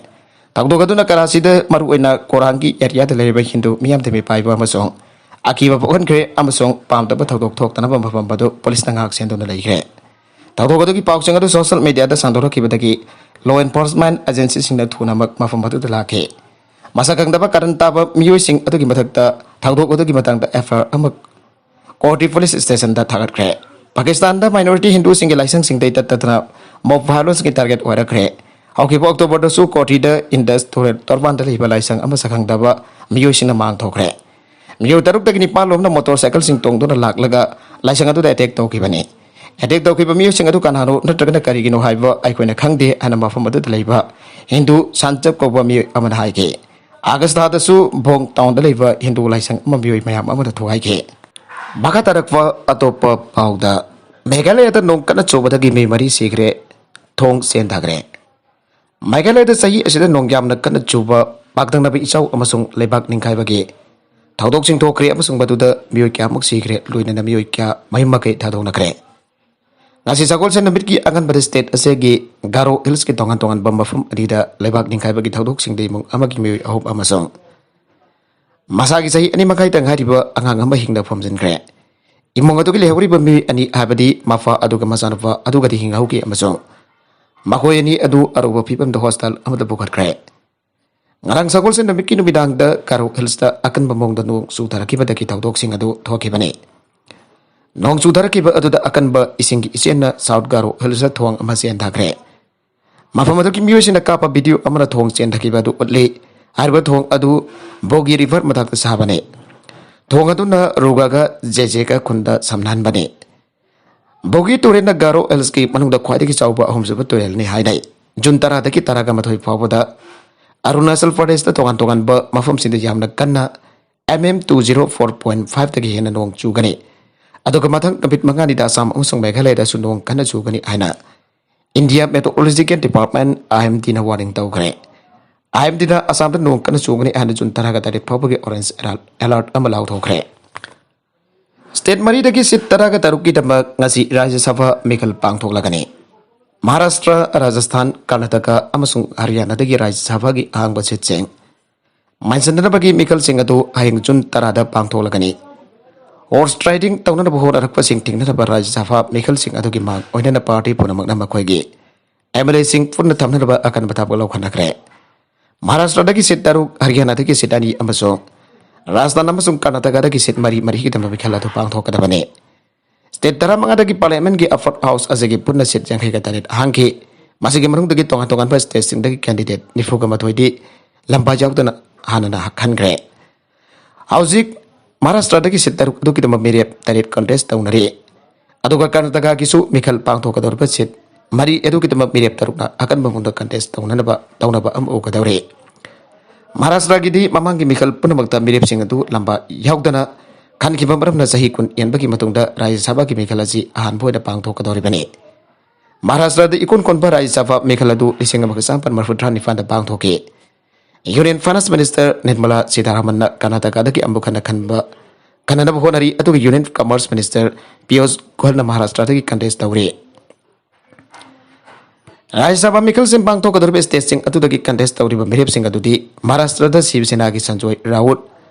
ꯊꯧꯗꯣꯛ ꯑꯗꯨꯅ ꯀꯔꯥꯆꯤꯗ ꯃꯔꯨꯑꯣꯏꯅ ꯀꯣꯔꯥꯡꯒꯤ ꯑꯦꯔꯤꯌꯥꯗ ꯂꯩꯔꯤꯕ ꯍꯤꯟꯗꯨ ꯃꯤꯌꯥꯝꯗ ꯃꯤꯄꯥꯏꯕ ꯑꯃꯁꯨꯡ ꯑꯀꯤꯕ ꯄꯣꯛꯍꯟꯈ꯭ꯔꯦ ꯑꯃꯁꯨꯡ ꯄꯥꯝꯗꯕ ꯊꯧꯗꯣꯛ ꯊꯣꯛꯇꯅꯕ ꯃꯐꯝ ꯑꯗꯨ ꯄꯨꯂꯤꯁꯅ ꯉꯥꯛ ꯁꯦꯟꯗꯨꯅ ꯂꯩꯈ꯭ꯔꯦ꯫ ꯊꯧꯗꯣꯛ ꯑꯗꯨꯒꯤ ꯄꯥꯎꯁꯤꯡ ꯑꯗꯨ ꯁꯣꯁꯤꯌꯦꯜ ꯃꯤꯗꯤꯌꯥꯗ ꯁꯟꯗꯣꯔꯛꯈꯤꯕꯗꯒꯤ ꯂꯣ ꯑꯦꯟꯐꯣꯔꯁꯃꯦꯟ ꯑꯦꯖꯦꯟꯁꯤꯁꯤꯡꯅ ꯊꯨꯅꯃꯛ ꯃꯐꯝ ꯑꯗꯨꯗ ꯂꯥꯛꯈꯤ꯫ ꯃꯁꯛ ꯈꯪꯗꯕ ꯀꯥꯔꯟ ꯇꯥꯕ ꯃꯤꯑꯣꯏꯁꯤꯡ ꯑꯗꯨꯒꯤ ꯃꯊꯛꯇ ꯊꯧꯗꯣꯛ ꯑꯗꯨꯒꯤ ꯃꯇꯥꯡꯗ ꯑꯦꯐ ꯑꯥꯏ ꯑꯥꯔ ꯑꯃ ꯀꯣꯍꯇꯤ ꯄꯨꯂꯤꯁ ꯁ꯭ꯇꯦꯁꯟꯗ ꯊꯥꯒꯠꯈ꯭ꯔꯦ꯫ ꯄꯥꯀꯤꯁꯇꯥꯟꯗ ꯃꯥꯏꯅꯣꯔꯤꯇꯤ ꯍꯤꯟꯗꯨꯁꯤꯡꯒꯤ ꯂꯥꯏꯁꯪꯁꯤꯡꯗ ꯇꯠꯇꯗꯅ ꯃꯣꯕ ꯚꯥꯏꯑꯣꯂꯦꯟꯁꯀꯤ ꯇꯥꯔꯒꯦꯠ ꯑꯣꯏꯔꯛꯈ꯭ꯔꯦ꯫ ꯍꯧꯈꯤꯕ ꯑꯣꯛꯇꯣꯕꯔꯗꯁꯨ ꯀꯣꯍꯇꯤꯗ ꯏꯟꯗꯁ ꯇꯨꯔꯦꯜ ꯇꯣꯔꯕꯥꯟꯗ ꯂꯩꯕ ꯂꯥꯏꯁꯪ ꯑꯃ ꯁꯛꯈꯪꯗꯕ ꯃꯤꯑꯣꯏꯁꯤꯡꯅ ꯃꯥꯡ ꯊꯣꯛꯈ꯭ꯔꯦ꯫ ꯃꯤꯑꯣꯏ ꯇꯔꯨꯛꯇꯒꯤ ꯅꯤꯄꯥꯜ ꯂꯣꯝꯅ ꯃꯣꯇꯣꯔ ꯁꯥꯏꯀꯜꯁꯤꯡ ꯇꯣꯡꯗꯨꯅ ꯂꯥꯛꯂꯒ ꯂꯥꯏꯁꯪ ꯑꯗꯨꯗ ꯑꯦꯇꯦꯛ ꯇꯧꯈꯤꯕꯅꯤ꯫ ꯑꯦꯇꯦꯛ ꯇꯧꯈꯤꯕ ꯃꯤꯑꯣꯏꯁꯤꯡ ꯑꯗꯨ ꯀꯅꯥꯅꯣ ꯅꯠꯇ꯭ꯔꯒꯅ ꯀꯔꯤꯒꯤꯅꯣ ꯍꯥꯏꯕ ꯑꯩꯈꯣꯏꯅ ꯈꯪꯗꯦ ꯍꯥꯏꯅ ꯃꯐꯝ ꯑꯗꯨꯗ ꯂꯩꯕ ꯍꯤꯟꯗꯨ ꯁꯥꯟꯆꯞ ꯀꯧꯕ ꯃꯤꯑꯣꯏ ꯑꯃꯅ ꯍꯥꯏꯈꯤ꯫ ꯑꯥꯒꯁ ꯊꯥꯗꯁꯨ ꯚꯣꯡ ꯇꯥꯎꯟꯗ ꯂꯩꯕ ꯍꯤꯟꯗꯨ ꯂꯥꯏꯁꯪ ꯑꯃ ꯃꯤꯑꯣꯏ ꯃꯌꯥꯝ ꯑꯃꯗ ꯊꯨꯒꯥꯏꯈꯤ꯫ ꯃꯈꯥ ꯇꯥꯔꯛꯄ ꯑꯇꯣꯞꯄ ꯄꯥꯎꯗ, ꯃꯦꯘꯥꯂꯌꯥꯗ ꯅꯣꯡ ꯀꯟꯅ ꯆꯨꯕꯗꯒꯤ ꯃꯤ ꯃꯔꯤ ꯁꯤꯈ꯭ꯔꯦ, ꯊꯣꯡ ꯆꯦꯟꯊꯈ꯭ꯔꯦ꯫ ꯃꯦꯘꯥꯂꯌꯥꯗ ꯆꯍꯤ ꯑꯁꯤꯗ ꯅꯣꯡ ꯌꯥꯝꯅ ꯀꯟꯅ ꯆꯨꯕ, ꯄꯥꯛꯇꯛꯅꯕ ꯏꯆꯥꯎ ꯑꯃꯁꯨꯡ ꯂꯩꯕꯥꯛ ꯅꯤꯡꯈꯥꯏꯕꯒꯤ ꯊꯧꯗꯣꯛꯁꯤꯡ ꯊꯣꯛꯈ꯭ꯔꯦ ꯑꯃꯁꯨꯡ ꯃꯗꯨꯗ ꯃꯤꯑꯣꯏ ꯀꯌꯥꯃꯨꯛ ꯁꯤꯈ꯭ꯔꯦ, ꯂꯣꯏꯅꯅ ꯃꯤꯑꯣꯏ ꯀꯌꯥ ꯃꯌꯨꯝ ꯃꯀꯩ ꯊꯥꯗꯣꯛꯅꯈ꯭ꯔꯦ꯫ ꯉꯁꯤ ꯁꯒꯣꯜꯁꯦꯟ ꯅꯨꯃꯤꯠꯀꯤ ꯑꯉꯟꯕꯗ ꯁ꯭ꯇꯦꯠ ꯑꯁꯤꯒꯤ ꯒꯥꯔꯣ ꯍꯤꯜꯁꯀꯤ ꯇꯣꯉꯥꯟ ꯇꯣꯉꯥꯟꯕ ꯃꯐꯝ ꯑꯅꯤꯗ ꯂꯩꯕꯥꯛ ꯅꯤꯡꯈꯥꯏꯕꯒꯤ ꯊꯧꯗꯣꯛꯁꯤꯡꯗ ꯏꯃꯨꯡ ꯑꯃꯒꯤ ꯃꯤꯑꯣꯏ ꯑꯍꯨꯝ ꯑꯃꯁꯨꯡ ꯃꯁꯥꯒꯤ ꯆꯍꯤ ꯑꯅꯤ ꯃꯈꯥꯏꯇ ꯉꯥꯏꯔꯤꯕ ꯑꯉꯥꯡ ꯑꯃ ꯍꯤꯡꯅ ꯐꯨꯝꯖꯤꯟꯈ꯭ꯔꯦ꯫ ꯏꯃꯨꯡ ꯑꯗꯨꯒꯤ ꯂꯩꯍꯧꯔꯤꯕ ꯃꯤꯑꯣꯏ ꯑꯅꯤ, ꯍꯥꯏꯕꯗꯤ ꯃꯄꯥ ꯑꯗꯨꯒ ꯃꯆꯥꯅꯨꯄꯥ ꯑꯗꯨꯒꯗꯤ ꯍꯤꯡꯍꯧꯈꯤ ꯑꯃꯁꯨꯡ ꯃꯈꯣꯏ ꯑꯅꯤ ꯑꯗꯨ ꯑꯔꯨꯕ ꯐꯤꯕꯝꯗ ꯍꯣꯁꯄꯤꯇꯥꯜ ꯑꯃꯗ ꯄꯨꯈꯠꯈ꯭ꯔꯦ꯫ ꯉꯔꯥꯡ ꯁꯒꯣꯜꯁꯦꯟ ꯅꯨꯃꯤꯠꯀꯤ ꯅꯨꯃꯤꯗꯥꯡꯗ ꯒꯥꯔꯣ ꯍꯤꯜꯁꯇ ꯑꯀꯟꯕ ꯃꯑꯣꯡꯗ ꯅꯣꯡ ꯆꯨꯊꯔꯛꯈꯤꯕꯗꯒꯤ ꯊꯧꯗꯣꯛꯁꯤꯡ ꯑꯗꯨ ꯊꯣꯛꯈꯤꯕꯅꯤ꯫ ꯅꯣꯡ ꯆꯨꯊꯔꯛꯈꯤꯕ ꯑꯗꯨꯗ ꯑꯀꯟꯕ ꯏꯁꯤꯡꯒꯤ ꯏꯆꯦꯜꯅ ꯁꯥꯎꯠ ꯒꯥꯔꯣ ꯍꯤꯜꯁꯇ ꯊꯣꯡ ꯑꯃ ꯆꯦꯟꯊꯈ꯭ꯔꯦ꯫ ꯃꯐꯝ ꯑꯗꯨꯒꯤ ꯃꯤꯑꯣꯏꯁꯤꯡꯅ ꯀꯥꯞꯄ ꯚꯤꯗꯤꯑꯣ ꯑꯃꯅ ꯊꯣꯡ ꯆꯦꯟꯊꯈꯤꯕ ꯑꯗꯨ ꯎꯠꯂꯤ꯫ ꯍꯥꯏꯔꯤꯕ ꯊꯣꯡ ꯑꯗꯨ ꯕꯣꯒꯤ ꯔꯤꯚꯔ ꯃꯊꯛꯇ ꯁꯥꯕꯅꯤ꯫ ꯊꯣꯡ ꯑꯗꯨꯅ ꯔꯨꯒꯥꯒ ꯖꯦꯖꯦꯒ ꯈꯨꯟꯗ ꯁꯝꯅꯍꯟꯕꯅꯤ꯫ ꯕꯣꯒꯤ ꯇꯨꯔꯦꯜꯅ ꯒꯥꯔꯣ ꯍꯤꯜꯁꯀꯤ ꯃꯅꯨꯡꯗ ꯈ꯭ꯋꯥꯏꯗꯒꯤ ꯆꯥꯎꯕ ꯑꯍꯨꯝꯁꯨꯕ ꯇꯨꯔꯦꯜꯅꯤ ꯍꯥꯏꯅꯩ꯫ ꯖꯨꯟ ꯇꯔꯥꯗꯒꯤ ꯇꯔꯥꯒ ꯃꯥꯊꯣꯏ ꯐꯥꯎꯕꯗ ꯑꯔꯨꯅꯥꯆꯜ ꯄ꯭ꯔꯗꯦꯁꯇ ꯇꯣꯉꯥꯟ ꯇꯣꯉꯥꯟꯕ ꯃꯐꯝꯁꯤꯡꯗ ꯌꯥꯝꯅ ꯀꯟꯅ M M two zero four point ꯐꯥꯏꯚꯇꯒꯤ ꯍꯦꯟꯅ ꯅꯣꯡ ꯆꯨꯒꯅꯤ꯫ ꯑꯗꯨꯒ ꯃꯊꯪ ꯅꯨꯃꯤꯠ ꯃꯉꯥꯅꯤꯗ ꯑꯁꯥꯝ ꯑꯃꯁꯨꯡ ꯃꯦꯘꯥꯂꯌꯗꯁꯨ ꯅꯣꯡ ꯀꯟꯅ ꯆꯨꯒꯅꯤ ꯍꯥꯏꯅ ꯏꯟꯗꯤꯌꯥ ꯃꯦꯇꯣꯑꯣꯂꯣꯖꯤꯀꯦꯜ ꯗꯤꯄꯥꯔꯠꯃꯦꯟ, ꯑꯥꯏ ꯑꯦꯝ ꯗꯤꯅ ꯋꯥꯔꯅꯤꯡ ꯇꯧꯈ꯭ꯔꯦ꯫ ꯑꯥꯏ ꯑꯦꯝ ꯗꯤꯅ ꯑꯁꯥꯝꯗ ꯅꯣꯡ ꯀꯟꯅ ꯆꯨꯒꯅꯤ ꯍꯥꯏꯅ ꯖꯨꯟ ꯇꯔꯥꯒ ꯇꯔꯦꯠ ꯐꯥꯎꯕꯒꯤ ꯑꯣꯔꯦꯟꯖ ꯑꯦꯂꯔꯠ ꯑꯃ ꯂꯥꯎꯊꯣꯛꯈ꯭ꯔꯦ꯫ ꯁ꯭ꯇꯦꯠ ꯃꯔꯤꯗꯒꯤ ꯁꯤꯠ ꯇꯔꯥꯒ ꯇꯔꯨꯛꯀꯤꯗꯃꯛ ꯉꯁꯤ ꯔꯥꯖ꯭ꯌ ꯁꯚꯥ ꯃꯤꯈꯜ ꯄꯥꯡꯊꯣꯛꯂꯒꯅꯤ꯫ ꯃꯍꯥꯔꯥꯁꯇ꯭ꯔ, ꯔꯥꯖꯁꯊꯥꯟ, ꯀꯔꯅꯥꯇꯀꯥ ꯑꯃꯁꯨꯡ ꯍꯔꯤꯌꯥꯅꯥꯗꯒꯤ ꯔꯥꯖ꯭ꯌ ꯁꯚꯥꯒꯤ ꯑꯍꯥꯡꯕ ꯁꯤꯠꯁꯤꯡ ꯃꯥꯟꯁꯤꯟꯅꯅꯕꯒꯤ ꯃꯤꯈꯜꯁꯤꯡ ꯑꯗꯨ ꯍꯌꯦꯡ ꯖꯨꯟ ꯇꯔꯥꯗ ꯄꯥꯡꯊꯣꯛꯂꯒꯅꯤ꯫ ꯍꯣꯔꯁ ꯔꯥꯏꯗꯤꯡ ꯇꯧꯅꯅꯕ ꯍꯣꯠꯅꯔꯛꯄꯁꯤꯡ ꯊꯤꯡꯅꯅꯕ ꯔꯥꯖ꯭ꯌ ꯁꯚꯥ ꯃꯤꯈꯜꯁꯤꯡ ꯑꯗꯨꯒꯤ ꯃꯥꯡ ꯑꯣꯏꯅꯅ ꯄꯥꯔꯇꯤ ꯄꯨꯝꯅꯃꯛꯅ ꯃꯈꯣꯏꯒꯤ ꯑꯦꯝ ꯑꯦꯜ ꯑꯦꯁꯤꯡ ꯄꯨꯟꯅ ꯊꯝꯅꯅꯕ ꯑꯀꯟꯕ ꯊꯕꯛ ꯂꯧꯈꯠꯅꯈ꯭ꯔꯦ꯫ ꯃꯍꯥꯔꯥꯁꯇ꯭ꯔꯗꯒꯤ ꯁꯤꯠ ꯇꯔꯨꯛ, ꯍꯔꯤꯌꯥꯅꯥꯗꯒꯤ ꯁꯤꯠ ꯑꯅꯤ ꯑꯃꯁꯨꯡ ꯔꯥꯖꯁꯊꯥꯟ ꯑꯃꯁꯨꯡ ꯀꯔꯅꯥꯇꯀꯥꯗꯒꯤ ꯁꯤꯠ ꯃꯔꯤ ꯃꯔꯤꯒꯤꯗꯃꯛ ꯃꯤꯈꯜ ꯑꯗꯨ ꯄꯥꯡꯊꯣꯛꯀꯗꯕꯅꯤ꯫ ꯁ꯭ꯇꯦꯠ ꯇꯔꯥꯃꯉꯥꯗꯒꯤ ꯄꯥꯔꯂꯤꯌꯥꯃꯦꯟꯠꯀꯤ ꯑꯞꯄꯔ ꯍꯥꯎꯁ ꯑꯁꯤꯒꯤ ꯄꯨꯟꯅ ꯁꯤꯠ ꯌꯥꯡꯈꯩꯒ ꯇꯔꯦꯠ ꯍꯥꯡꯈꯤ꯫ ꯃꯁꯤꯒꯤ ꯃꯅꯨꯡꯗꯒꯤ ꯇꯣꯉꯥꯟ ꯇꯣꯉꯥꯟꯕ ꯁ꯭ꯇꯦꯠꯁꯤꯡꯗꯒꯤ ꯀꯦꯟꯗꯤꯗꯦꯠ ꯅꯤꯐꯨꯒ ꯃꯥꯊꯣꯏꯗꯤ ꯂꯝꯕꯥ ꯌꯥꯎꯗꯅ ꯍꯥꯟꯅꯅ ꯈꯟꯈ꯭ꯔꯦ꯫ ꯍꯧꯖꯤꯛ ꯃꯍꯥꯔꯥꯁꯇ꯭ꯔꯗꯒꯤ ꯁꯤꯠ ꯇꯔꯨꯛ ꯑꯗꯨꯒꯤꯗꯃꯛ ꯃꯤꯔꯦꯞ ꯇꯔꯦꯠ ꯀꯟꯇꯦꯁ ꯇꯧꯅꯔꯤ꯫ ꯑꯗꯨꯒ ꯀꯔꯅꯥꯇꯀꯥꯒꯤꯁꯨ ꯃꯤꯈꯜ ꯄꯥꯡꯊꯣꯛꯀꯗꯧꯔꯤꯕ ꯁꯤꯠ ꯃꯔꯤ ꯑꯗꯨꯒꯤꯗꯃꯛ ꯃꯤꯔꯦꯞ ꯇꯔꯨꯛꯅ ꯑꯀꯟꯕ ꯃꯑꯣꯡꯗ ꯀꯟꯇꯦꯁ ꯇꯧꯅꯅꯕ ꯇꯧꯅꯕ ꯑꯃ ꯎꯒꯗꯧꯔꯤ꯫ ꯃꯍꯥꯔꯥꯁꯇ꯭ꯔꯒꯤꯗꯤ ꯃꯃꯥꯡꯒꯤ ꯃꯤꯈꯜ ꯄꯨꯝꯅꯃꯛꯇ ꯃꯤꯔꯦꯞꯁꯤꯡ ꯑꯗꯨ ꯂꯝꯕꯥ ꯌꯥꯎꯗꯅ ꯈꯟꯈꯤꯕ ꯃꯔꯝꯅ ꯆꯍꯤ ꯀꯨꯟ ꯍꯦꯟꯕꯒꯤ ꯃꯇꯨꯡꯗ ꯔꯥꯖ꯭ꯌ ꯁꯚꯥꯒꯤ ꯃꯤꯈꯜ ꯑꯁꯤ ꯑꯍꯥꯟꯕ ꯑꯣꯏꯅ ꯄꯥꯡꯊꯣꯛꯀꯗꯧꯔꯤꯕꯅꯤ꯫ ꯃꯍꯥꯔꯥꯁꯇ꯭ꯔꯗ ꯏꯀꯣꯟ ꯀꯣꯟꯕ ꯔꯥꯖ꯭ꯌ ꯁꯚꯥ ꯃꯤꯈꯜ ꯑꯗꯨ ꯂꯤꯁꯤꯡ ꯑꯃꯒ ꯆꯥꯃꯥꯄꯟ ꯃꯔꯤꯐꯨ ꯇꯔꯥ ꯅꯤꯄꯥꯟꯗ ꯄꯥꯡꯊꯣꯛꯈꯤ꯫ ꯌꯨꯅꯤꯌꯟ ꯐꯥꯏꯅꯥꯟꯁ ꯃꯤꯅꯤꯁꯇꯔ ꯅꯤꯔꯃꯂꯥ ꯁꯤꯇꯥꯔꯥꯃꯟꯅ ꯀꯔꯅꯥꯇꯀꯥꯗꯒꯤ ꯑꯃꯨꯛ ꯍꯟꯅ ꯈꯟꯕ ꯈꯟꯅꯅꯕ ꯍꯣꯠꯅꯔꯤ, ꯑꯗꯨꯒ ꯌꯨꯅꯤꯌꯟ ꯀꯃꯔꯁ ꯃꯤꯅꯤꯁꯇꯔ ꯄꯤꯌꯨꯁ ꯒꯣꯌꯜꯅ ꯃꯍꯥꯔꯥꯁꯇ꯭ꯔꯗꯒꯤ ꯀꯟꯇꯦꯁ ꯇꯧꯔꯤ꯫ ꯔꯥꯖ꯭ꯌ ꯁꯚꯥ ꯃꯤꯈꯜꯁꯤꯡ ꯄꯥꯡꯊꯣꯛꯀꯗꯧꯔꯤꯕ ꯁ꯭ꯇꯦꯠꯁꯤꯡ ꯑꯗꯨꯗꯒꯤ ꯀꯟꯇꯦꯁ ꯇꯧꯔꯤꯕ ꯃꯤꯔꯦꯞꯁꯤꯡ ꯑꯗꯨꯗꯤ ꯃꯍꯥꯔꯥꯁꯇ꯭ꯔꯗ ꯁꯤꯕ ꯁꯦꯅꯥꯒꯤ Sanjoy ꯔꯥꯎꯠ,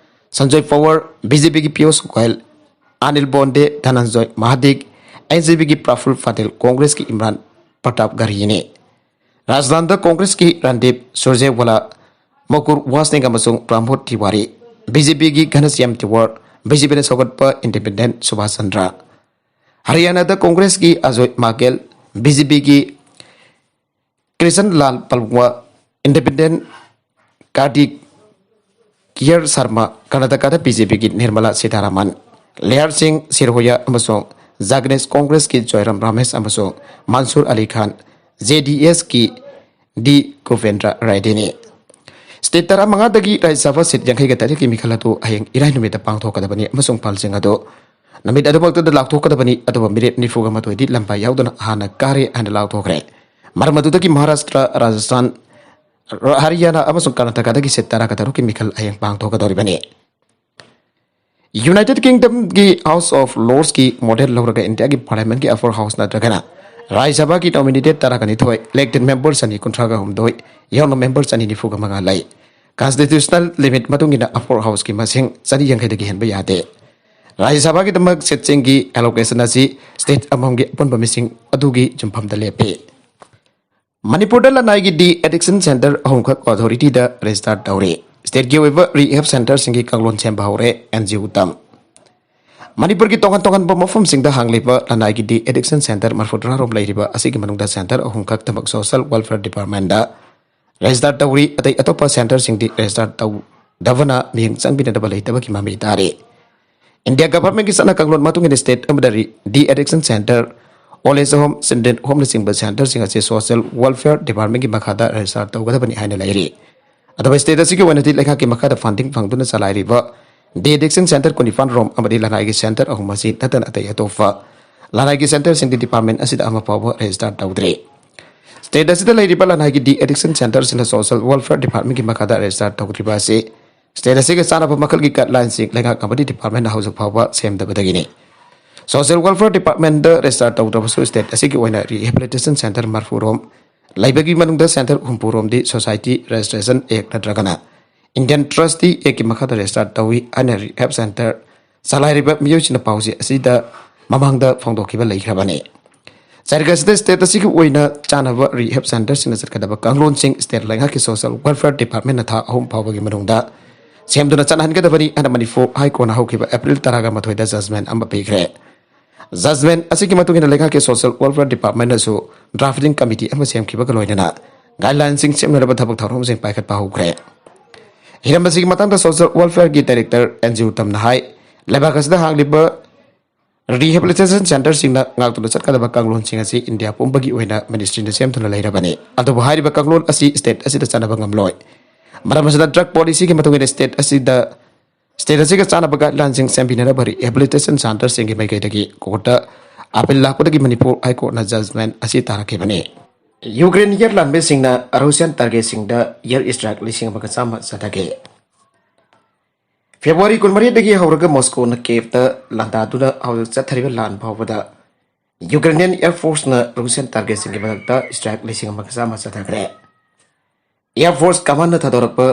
Sanjoy power, B J ꯄꯤꯒꯤ ꯄꯤꯌꯨꯁ ꯒꯣꯌꯜ, ꯑꯅꯤꯜ ꯕꯣꯟꯗꯦ, ꯙꯅꯟꯖꯣꯏ ꯃꯍꯥꯗꯤꯛ, ꯑꯦꯟ ꯁꯤ ꯄꯤꯒꯤ ꯄ꯭ꯔꯐꯨꯜ ꯄꯇꯦꯜ, ꯀꯣꯡꯒ꯭ꯔꯦꯁꯀꯤ ꯏꯝꯔꯥꯟ ꯄ꯭ꯔꯇꯥꯞ ꯒꯥꯔꯤꯅꯤ꯫ ꯔꯥꯖꯁꯊꯥꯟꯗ ꯀꯣꯡꯒ꯭ꯔꯦꯁꯀꯤ ꯔꯟꯗꯤꯞ ꯁꯨꯔꯖꯦꯋꯥꯂꯥ, ꯃꯨꯀꯨꯔ ꯋꯥꯁꯅꯤꯛ ꯑꯃꯁꯨꯡ ꯄ꯭ꯔꯃꯣꯗ ꯇꯤꯋꯥꯔꯤ, ꯕꯤ ꯖꯦ ꯄꯤꯒꯤ ꯘꯅꯁ꯭ꯌꯥꯝ ꯇꯤꯋꯥꯔ, ꯕꯤ ꯖꯦ ꯄꯤꯅ ꯁꯧꯒꯠꯄ ꯏꯟꯗꯤꯄꯦꯟꯗꯦꯟꯠ ꯁꯨꯚꯥꯁ ꯆꯟꯗ꯭ꯔ, ꯍꯔꯤꯌꯥꯅꯥꯗ ꯀꯣꯡꯒ꯭ꯔꯦꯁꯀꯤ ꯑꯖꯣꯏ ꯃꯥꯀꯦꯜ, ꯕꯤ ꯖꯦ ꯄꯤꯒꯤ ꯀ꯭ꯔꯤꯁꯟ ꯂꯥꯜ ꯄꯜꯋꯥ, ꯏꯟꯗꯤꯄꯦꯟꯗꯦꯟꯠ ꯀꯥꯔꯇꯤꯛ ꯀꯤꯌꯔ ꯁꯔꯃ, ꯀꯔꯅꯥꯇꯀꯥꯗ ꯕꯤ ꯖꯦ ꯄꯤꯒꯤ ꯅꯤꯔꯃꯂꯥ ꯁꯤꯇꯥꯔꯥꯃꯟ, ꯂꯦꯍꯔ ꯁꯤꯡ ꯁꯤꯔꯍꯣꯌꯥ ꯑꯃꯁꯨꯡ ꯖꯥꯒꯅꯦꯁ ꯀꯣꯡꯒ꯭ꯔꯦꯁꯀꯤ ꯖꯣꯏꯔꯥꯝ ꯔꯥꯃꯦꯁ ꯑꯃꯁꯨꯡ ꯃꯟꯁꯨꯔ ꯑꯂꯤ ꯈꯥꯟ, ꯖꯦ ꯗꯤ ꯑꯦꯁꯀꯤ ꯗꯤ ꯒꯣꯕꯤꯟꯗ꯭ꯔ ꯔꯥꯏꯗꯤꯅꯤ꯫ ꯁ꯭ꯇꯦꯠ ꯇꯔꯥꯃꯉꯥꯗꯒꯤ ꯔꯥꯖ꯭ꯌ ꯁꯚꯥ ꯁꯤꯠ ꯌꯥꯡꯈꯩꯒ ꯇꯔꯦꯠꯀꯤ ꯃꯤꯈꯜ ꯑꯗꯨ ꯍꯌꯦꯡ ꯏꯔꯥꯏ ꯅꯨꯃꯤꯠꯇ ꯄꯥꯡꯊꯣꯛꯀꯗꯕꯅꯤ ꯑꯃꯁꯨꯡ ꯐꯜꯁꯤꯡ ꯑꯗꯨ ꯅꯨꯃꯤꯠ ꯑꯗꯨꯃꯛꯇꯗ ꯂꯥꯎꯊꯣꯛꯀꯗꯕꯅꯤ, ꯑꯗꯨꯕꯨ ꯃꯤꯔꯦꯞ ꯅꯤꯐꯨꯒ ꯃꯥꯊꯣꯏꯗꯤ ꯂꯝꯕꯥ ꯌꯥꯎꯗꯅ ꯍꯥꯟꯅ ꯀꯥꯔꯦ ꯍꯥꯏꯅ ꯂꯥꯎꯊꯣꯛꯈ꯭ꯔꯦ꯫ ꯃꯔꯝ ꯑꯗꯨꯗꯒꯤ ꯃꯍꯥꯔꯥꯁꯇ꯭ꯔ, ꯔꯥꯖꯁꯊꯥꯟ, ꯍꯔꯤꯌꯥꯅꯥ ꯑꯃꯁꯨꯡ ꯀꯔꯅꯥꯇꯀꯥꯗꯒꯤ ꯁꯤꯠ ꯇꯔꯥꯒ ꯇꯔꯨꯛꯀꯤ ꯃꯤꯈꯜ ꯍꯌꯦꯡ ꯄꯥꯡꯊꯣꯛꯀꯗꯧꯔꯤꯕꯅꯤ꯫ ꯌꯨꯅꯥꯏꯇꯦꯗ ꯀꯤꯡꯗꯝꯒꯤ ꯍꯥꯎꯁ ꯑꯣꯐ ꯂꯣꯔꯗꯁꯀꯤ ꯃꯣꯗꯦꯜ ꯂꯧꯔꯒ ꯏꯟꯗꯤꯌꯥꯒꯤ ꯄꯥꯔꯂꯤꯌꯥꯃꯦꯟꯠꯀꯤ ꯑꯞꯄꯔ ꯍꯥꯎꯁ ꯅꯠꯇ꯭ꯔꯒꯅ ꯔꯥꯖ꯭ꯌ ꯁꯚꯥꯒꯤ ꯅꯣꯃꯤꯅꯦꯇꯦꯗ ꯇꯔꯥꯒ ꯅꯤꯊꯣꯏ, ꯏꯂꯦꯛꯇꯦꯗ ꯃꯦꯝꯕꯔ ꯆꯅꯤ ꯀꯨꯟꯊ꯭ꯔꯥꯒ ꯍꯨꯝꯗꯣꯏ ꯌꯥꯎꯅ ꯃꯦꯝꯕꯔ ꯆꯅꯤ ꯅꯤꯐꯨꯒ ꯃꯉꯥ ꯂꯩ꯫ Constitutional limit ꯃꯇꯨꯡ ꯏꯟꯅ upper house ꯀꯤ ꯃꯁꯤꯡ ꯆꯅꯤ ꯌꯥꯡꯈꯩꯗꯒꯤ ꯍꯦꯟꯕ ꯌꯥꯗꯦ꯫ ꯔꯥꯖ꯭ꯌ ꯁꯚꯥꯒꯤꯗꯃꯛ seat ꯁꯤꯡꯒꯤ allocation ꯑꯁꯤ state ꯑꯃꯃꯝꯒꯤ ꯑꯄꯨꯟꯕ ꯃꯤꯁꯤꯡ ꯑꯗꯨꯒꯤ ꯌꯨꯝꯐꯝꯗ ꯂꯦꯞꯄꯤ꯫ ꯃꯅꯤꯄꯨꯔꯗ ꯂꯅꯥꯏꯒꯤ de-addiction centre ꯑꯍꯨꯝꯈꯛ authority ꯗ register ꯇꯧꯔꯤ꯫ State ꯀꯤ ꯑꯣꯏꯕ rehab centre ꯁꯤꯡꯒꯤ ꯀꯥꯡꯂꯣꯟ ꯁꯦꯝꯕ ꯍꯧꯔꯦ, ꯑꯦꯟ ꯖꯤ ꯎꯇꯝ꯫ ꯃꯅꯤꯄꯨꯔꯒꯤ ꯇꯣꯉꯥꯟ ꯇꯣꯉꯥꯟꯕ ꯃꯐꯝꯁꯤꯡꯗ ꯍꯥꯡꯂꯤꯕ ꯂꯅꯥꯏꯒꯤ de-addiction centre ꯃꯔꯤꯐꯨꯇꯔꯥ ꯔꯣꯝ ꯂꯩꯔꯤꯕ ꯑꯁꯤꯒꯤ ꯃꯅꯨꯡꯗ centre ꯑꯍꯨꯝꯈꯛꯇꯃꯛ social welfare department ꯗ register ꯇꯧꯔꯤ꯫ ꯑꯇꯩ ꯑꯇꯣꯞꯄ centre ꯁꯤꯡꯗꯤ register ꯇꯧꯗꯕꯅ ꯃꯤꯠꯌꯦꯡ ꯆꯪꯕꯤꯅꯗꯕ ꯂꯩꯇꯕꯒꯤ ꯃꯃꯤ ꯇꯥꯔꯤ꯫ India government ꯀꯤ ꯆꯠꯅ ꯀꯥꯡꯂꯣꯟ ꯃꯇꯨꯡ ꯏꯟꯅ state ꯑꯃꯗ re-, de-addiction centre, old age home, children home ꯅꯆꯤꯡꯕ centre ꯁꯤꯡ ꯑꯁꯤ social welfare department ꯀꯤ ꯃꯈꯥꯗ register ꯇꯧꯒꯗꯕꯅꯤ ꯍꯥꯏꯅ ꯂꯩꯔꯤ꯫ ꯑꯗꯨꯒ state ꯑꯁꯤꯒꯤ ꯑꯣꯏꯅꯗꯤ ꯂꯩꯉꯥꯛꯀꯤ ꯃꯈꯥꯗ funding ꯐꯪꯗꯨꯅ ꯆꯂꯥꯏꯔꯤꯕ de-addiction centre ꯀꯨꯟꯅꯤꯄꯥꯟ ꯔꯣꯝ ꯑꯃꯗꯤ ꯂꯅꯥꯏꯒꯤ centre ꯑꯍꯨꯝ ꯑꯁꯤ ꯅꯠꯇꯅ ꯑꯇꯩ ꯑꯇꯣꯞꯄ ꯂꯅꯥꯏꯒꯤ centre ꯁꯤꯡꯗꯤ department ꯑꯁꯤꯗ ꯑꯃ ꯐꯥꯎꯕ register ꯇꯧꯗ꯭ꯔꯤ꯫ State ꯑꯁꯤꯗ ꯂꯩꯔꯤꯕ ꯂꯅꯥꯏꯒꯤ de-addiction centre ꯁꯤꯡꯅ social welfare department ꯀꯤ ꯃꯈꯥꯗ register ꯇꯧꯗ꯭ꯔꯤꯕ ꯑꯁꯤ state ꯑꯁꯤꯒ ꯆꯥꯟꯅꯕ ꯃꯈꯜꯒꯤ guideline ꯁꯤꯡ ꯂꯩꯉꯥꯛ ꯑꯃꯗꯤ department ꯅ ꯍꯧꯖꯤꯛ ꯐꯥꯎꯕ ꯁꯦꯝꯗꯕꯗꯒꯤꯅꯤ꯫ Social welfare department ꯗ register ꯇꯧꯗ꯭ꯔꯕꯁꯨ state ꯑꯁꯤꯒꯤ ꯑꯣꯏꯅ rehabilitation centre ꯃꯔꯤꯐꯨ ꯔꯣꯝ ꯂꯩꯕꯒꯤ ꯃꯅꯨꯡꯗ centre ꯍꯨꯝꯐꯨ ꯔꯣꯝꯗꯤ Society Registration Act ꯅꯠꯇ꯭ꯔꯒꯅ Indian Trustee Act ꯀꯤ ꯃꯈꯥꯗ register ꯇꯧꯏ ꯍꯥꯏꯅ rehab centre ꯆꯂꯥꯏꯔꯤꯕ ꯃꯤꯑꯣꯏꯁꯤꯡꯅ ꯄꯥꯎꯆꯦ ꯑꯁꯤꯗ ꯃꯃꯥꯡꯗ ꯐꯣꯡꯗꯣꯛꯈꯤꯕ ꯂꯩꯈ꯭ꯔꯕꯅꯤ꯫ ꯆꯥꯏꯔꯤꯛ ꯑꯁꯤꯗ state ꯑꯁꯤꯒꯤ ꯑꯣꯏꯅ ꯆꯥꯅꯕ rehab centre ꯁꯤꯡꯗ ꯆꯠꯀꯗꯕ ꯀꯥꯡꯂꯣꯟꯁꯤꯡ state ꯂꯩꯉꯥꯛꯀꯤ social welfare department ꯅ ꯊꯥ ꯑꯍꯨꯝ ꯐꯥꯎꯕꯒꯤ ꯃꯅꯨꯡꯗ ꯁꯦꯝꯗꯨꯅ ꯆꯠꯅꯍꯟꯒꯗꯕꯅꯤ ꯍꯥꯏꯅ ꯃꯅꯤꯄꯨꯔ High Court ꯅ ꯍꯧꯈꯤꯕ April ꯇꯔꯥꯒ ꯃꯥꯊꯣꯏꯗ judgment ꯑꯃ ꯄꯤꯈ꯭ꯔꯦ꯫ Judgment ꯑꯁꯤꯒꯤ ꯃꯇꯨꯡ ꯏꯟꯅ ꯂꯩꯉꯥꯛꯀꯤ social welfare department ꯅꯁꯨ drafting committee ꯑꯃ ꯁꯦꯝꯈꯤꯕꯒ ꯂꯣꯏꯅꯅ guideline ꯁꯤꯡ ꯁꯦꯝꯅꯅꯕ ꯊꯕꯛ ꯊꯧꯔꯝꯁꯤꯡ ꯄꯥꯏꯈꯠꯄ ꯍꯧꯈ꯭ꯔꯦ꯫ ꯍꯤꯔꯝ ꯑꯁꯤꯒꯤ ꯃꯇꯥꯡꯗ social welfare ꯒꯤ director ꯑꯦꯟ ꯖꯤ ꯎꯇꯝꯅ ꯍꯥꯏ, ꯂꯩꯕꯥꯛ ꯑꯁꯤꯗ ꯍꯥꯡꯂꯤꯕ rehabilitation centre ꯁꯤꯡꯅ ꯉꯥꯛꯇꯨꯅ ꯆꯠꯀꯗꯕ ꯀꯥꯡꯂꯣꯟꯁꯤꯡ ꯑꯁꯤ ꯏꯟꯗꯤꯌꯥ ꯄꯨꯝꯕꯒꯤ ꯑꯣꯏꯅ ministry ꯅ ꯁꯦꯝꯗꯨꯅ ꯂꯩꯔꯕꯅꯤ꯫ ꯑꯗꯨꯕꯨ ꯍꯥꯏꯔꯤꯕ ꯀꯥꯡꯂꯣꯟ ꯑꯁꯤ state ꯑꯁꯤꯗ ꯆꯠꯅꯕ ꯉꯝꯂꯣꯏ꯫ ꯃꯔꯝ ꯑꯁꯤꯅ drug policy ꯒꯤ ꯃꯇꯨꯡ ꯏꯟꯅ state ꯑꯁꯤꯗ, state ꯑꯁꯤꯒ ꯆꯥꯟꯅꯕ guideline ꯁꯤꯡ ꯁꯦꯝꯕꯤꯅꯅꯕ rehabilitation centre ꯁꯤꯡꯒꯤ ꯃꯥꯏꯀꯩꯗꯒꯤ court ꯇ appeal ꯂꯥꯛꯄꯗꯒꯤ ꯃꯅꯤꯄꯨꯔ High Court ꯅ judgment ꯑꯁꯤ ꯇꯥꯔꯛꯈꯤꯕꯅꯤ꯫ ꯌꯨꯀ꯭ꯔꯦꯟ air ꯂꯥꯟꯃꯤꯁꯤꯡꯅ ꯔꯨꯁꯤꯌꯥꯟ target ꯁꯤꯡꯗ air strike ꯂꯤꯁꯤꯡ ꯑꯃꯒ ꯆꯥꯝꯃ ꯆꯠꯊꯈꯤ꯫ ꯐꯦꯕ꯭ꯔꯨꯋꯥꯔꯤ ꯀꯨꯟꯃꯔꯤꯗꯒꯤ ꯍꯧꯔꯒ ꯃꯣꯁꯀꯣꯅ ꯀꯤꯌꯦꯚꯇ ꯂꯥꯟꯗꯥꯗꯨꯅ ꯍꯧꯖꯤꯛ ꯆꯠꯊꯔꯤꯕ ꯂꯥꯟ ꯐꯥꯎꯕꯗ Ukrainian Air Force ꯅ Russian target ꯁꯤꯡꯒꯤ ꯃꯊꯛꯇ strike ꯂꯤꯁꯤꯡ ꯑꯃꯒ ꯆꯥꯝꯃ ꯆꯠꯊꯈ꯭ꯔꯦ꯫ Air Force Command ꯅ ꯊꯥꯗꯣꯔꯛꯄ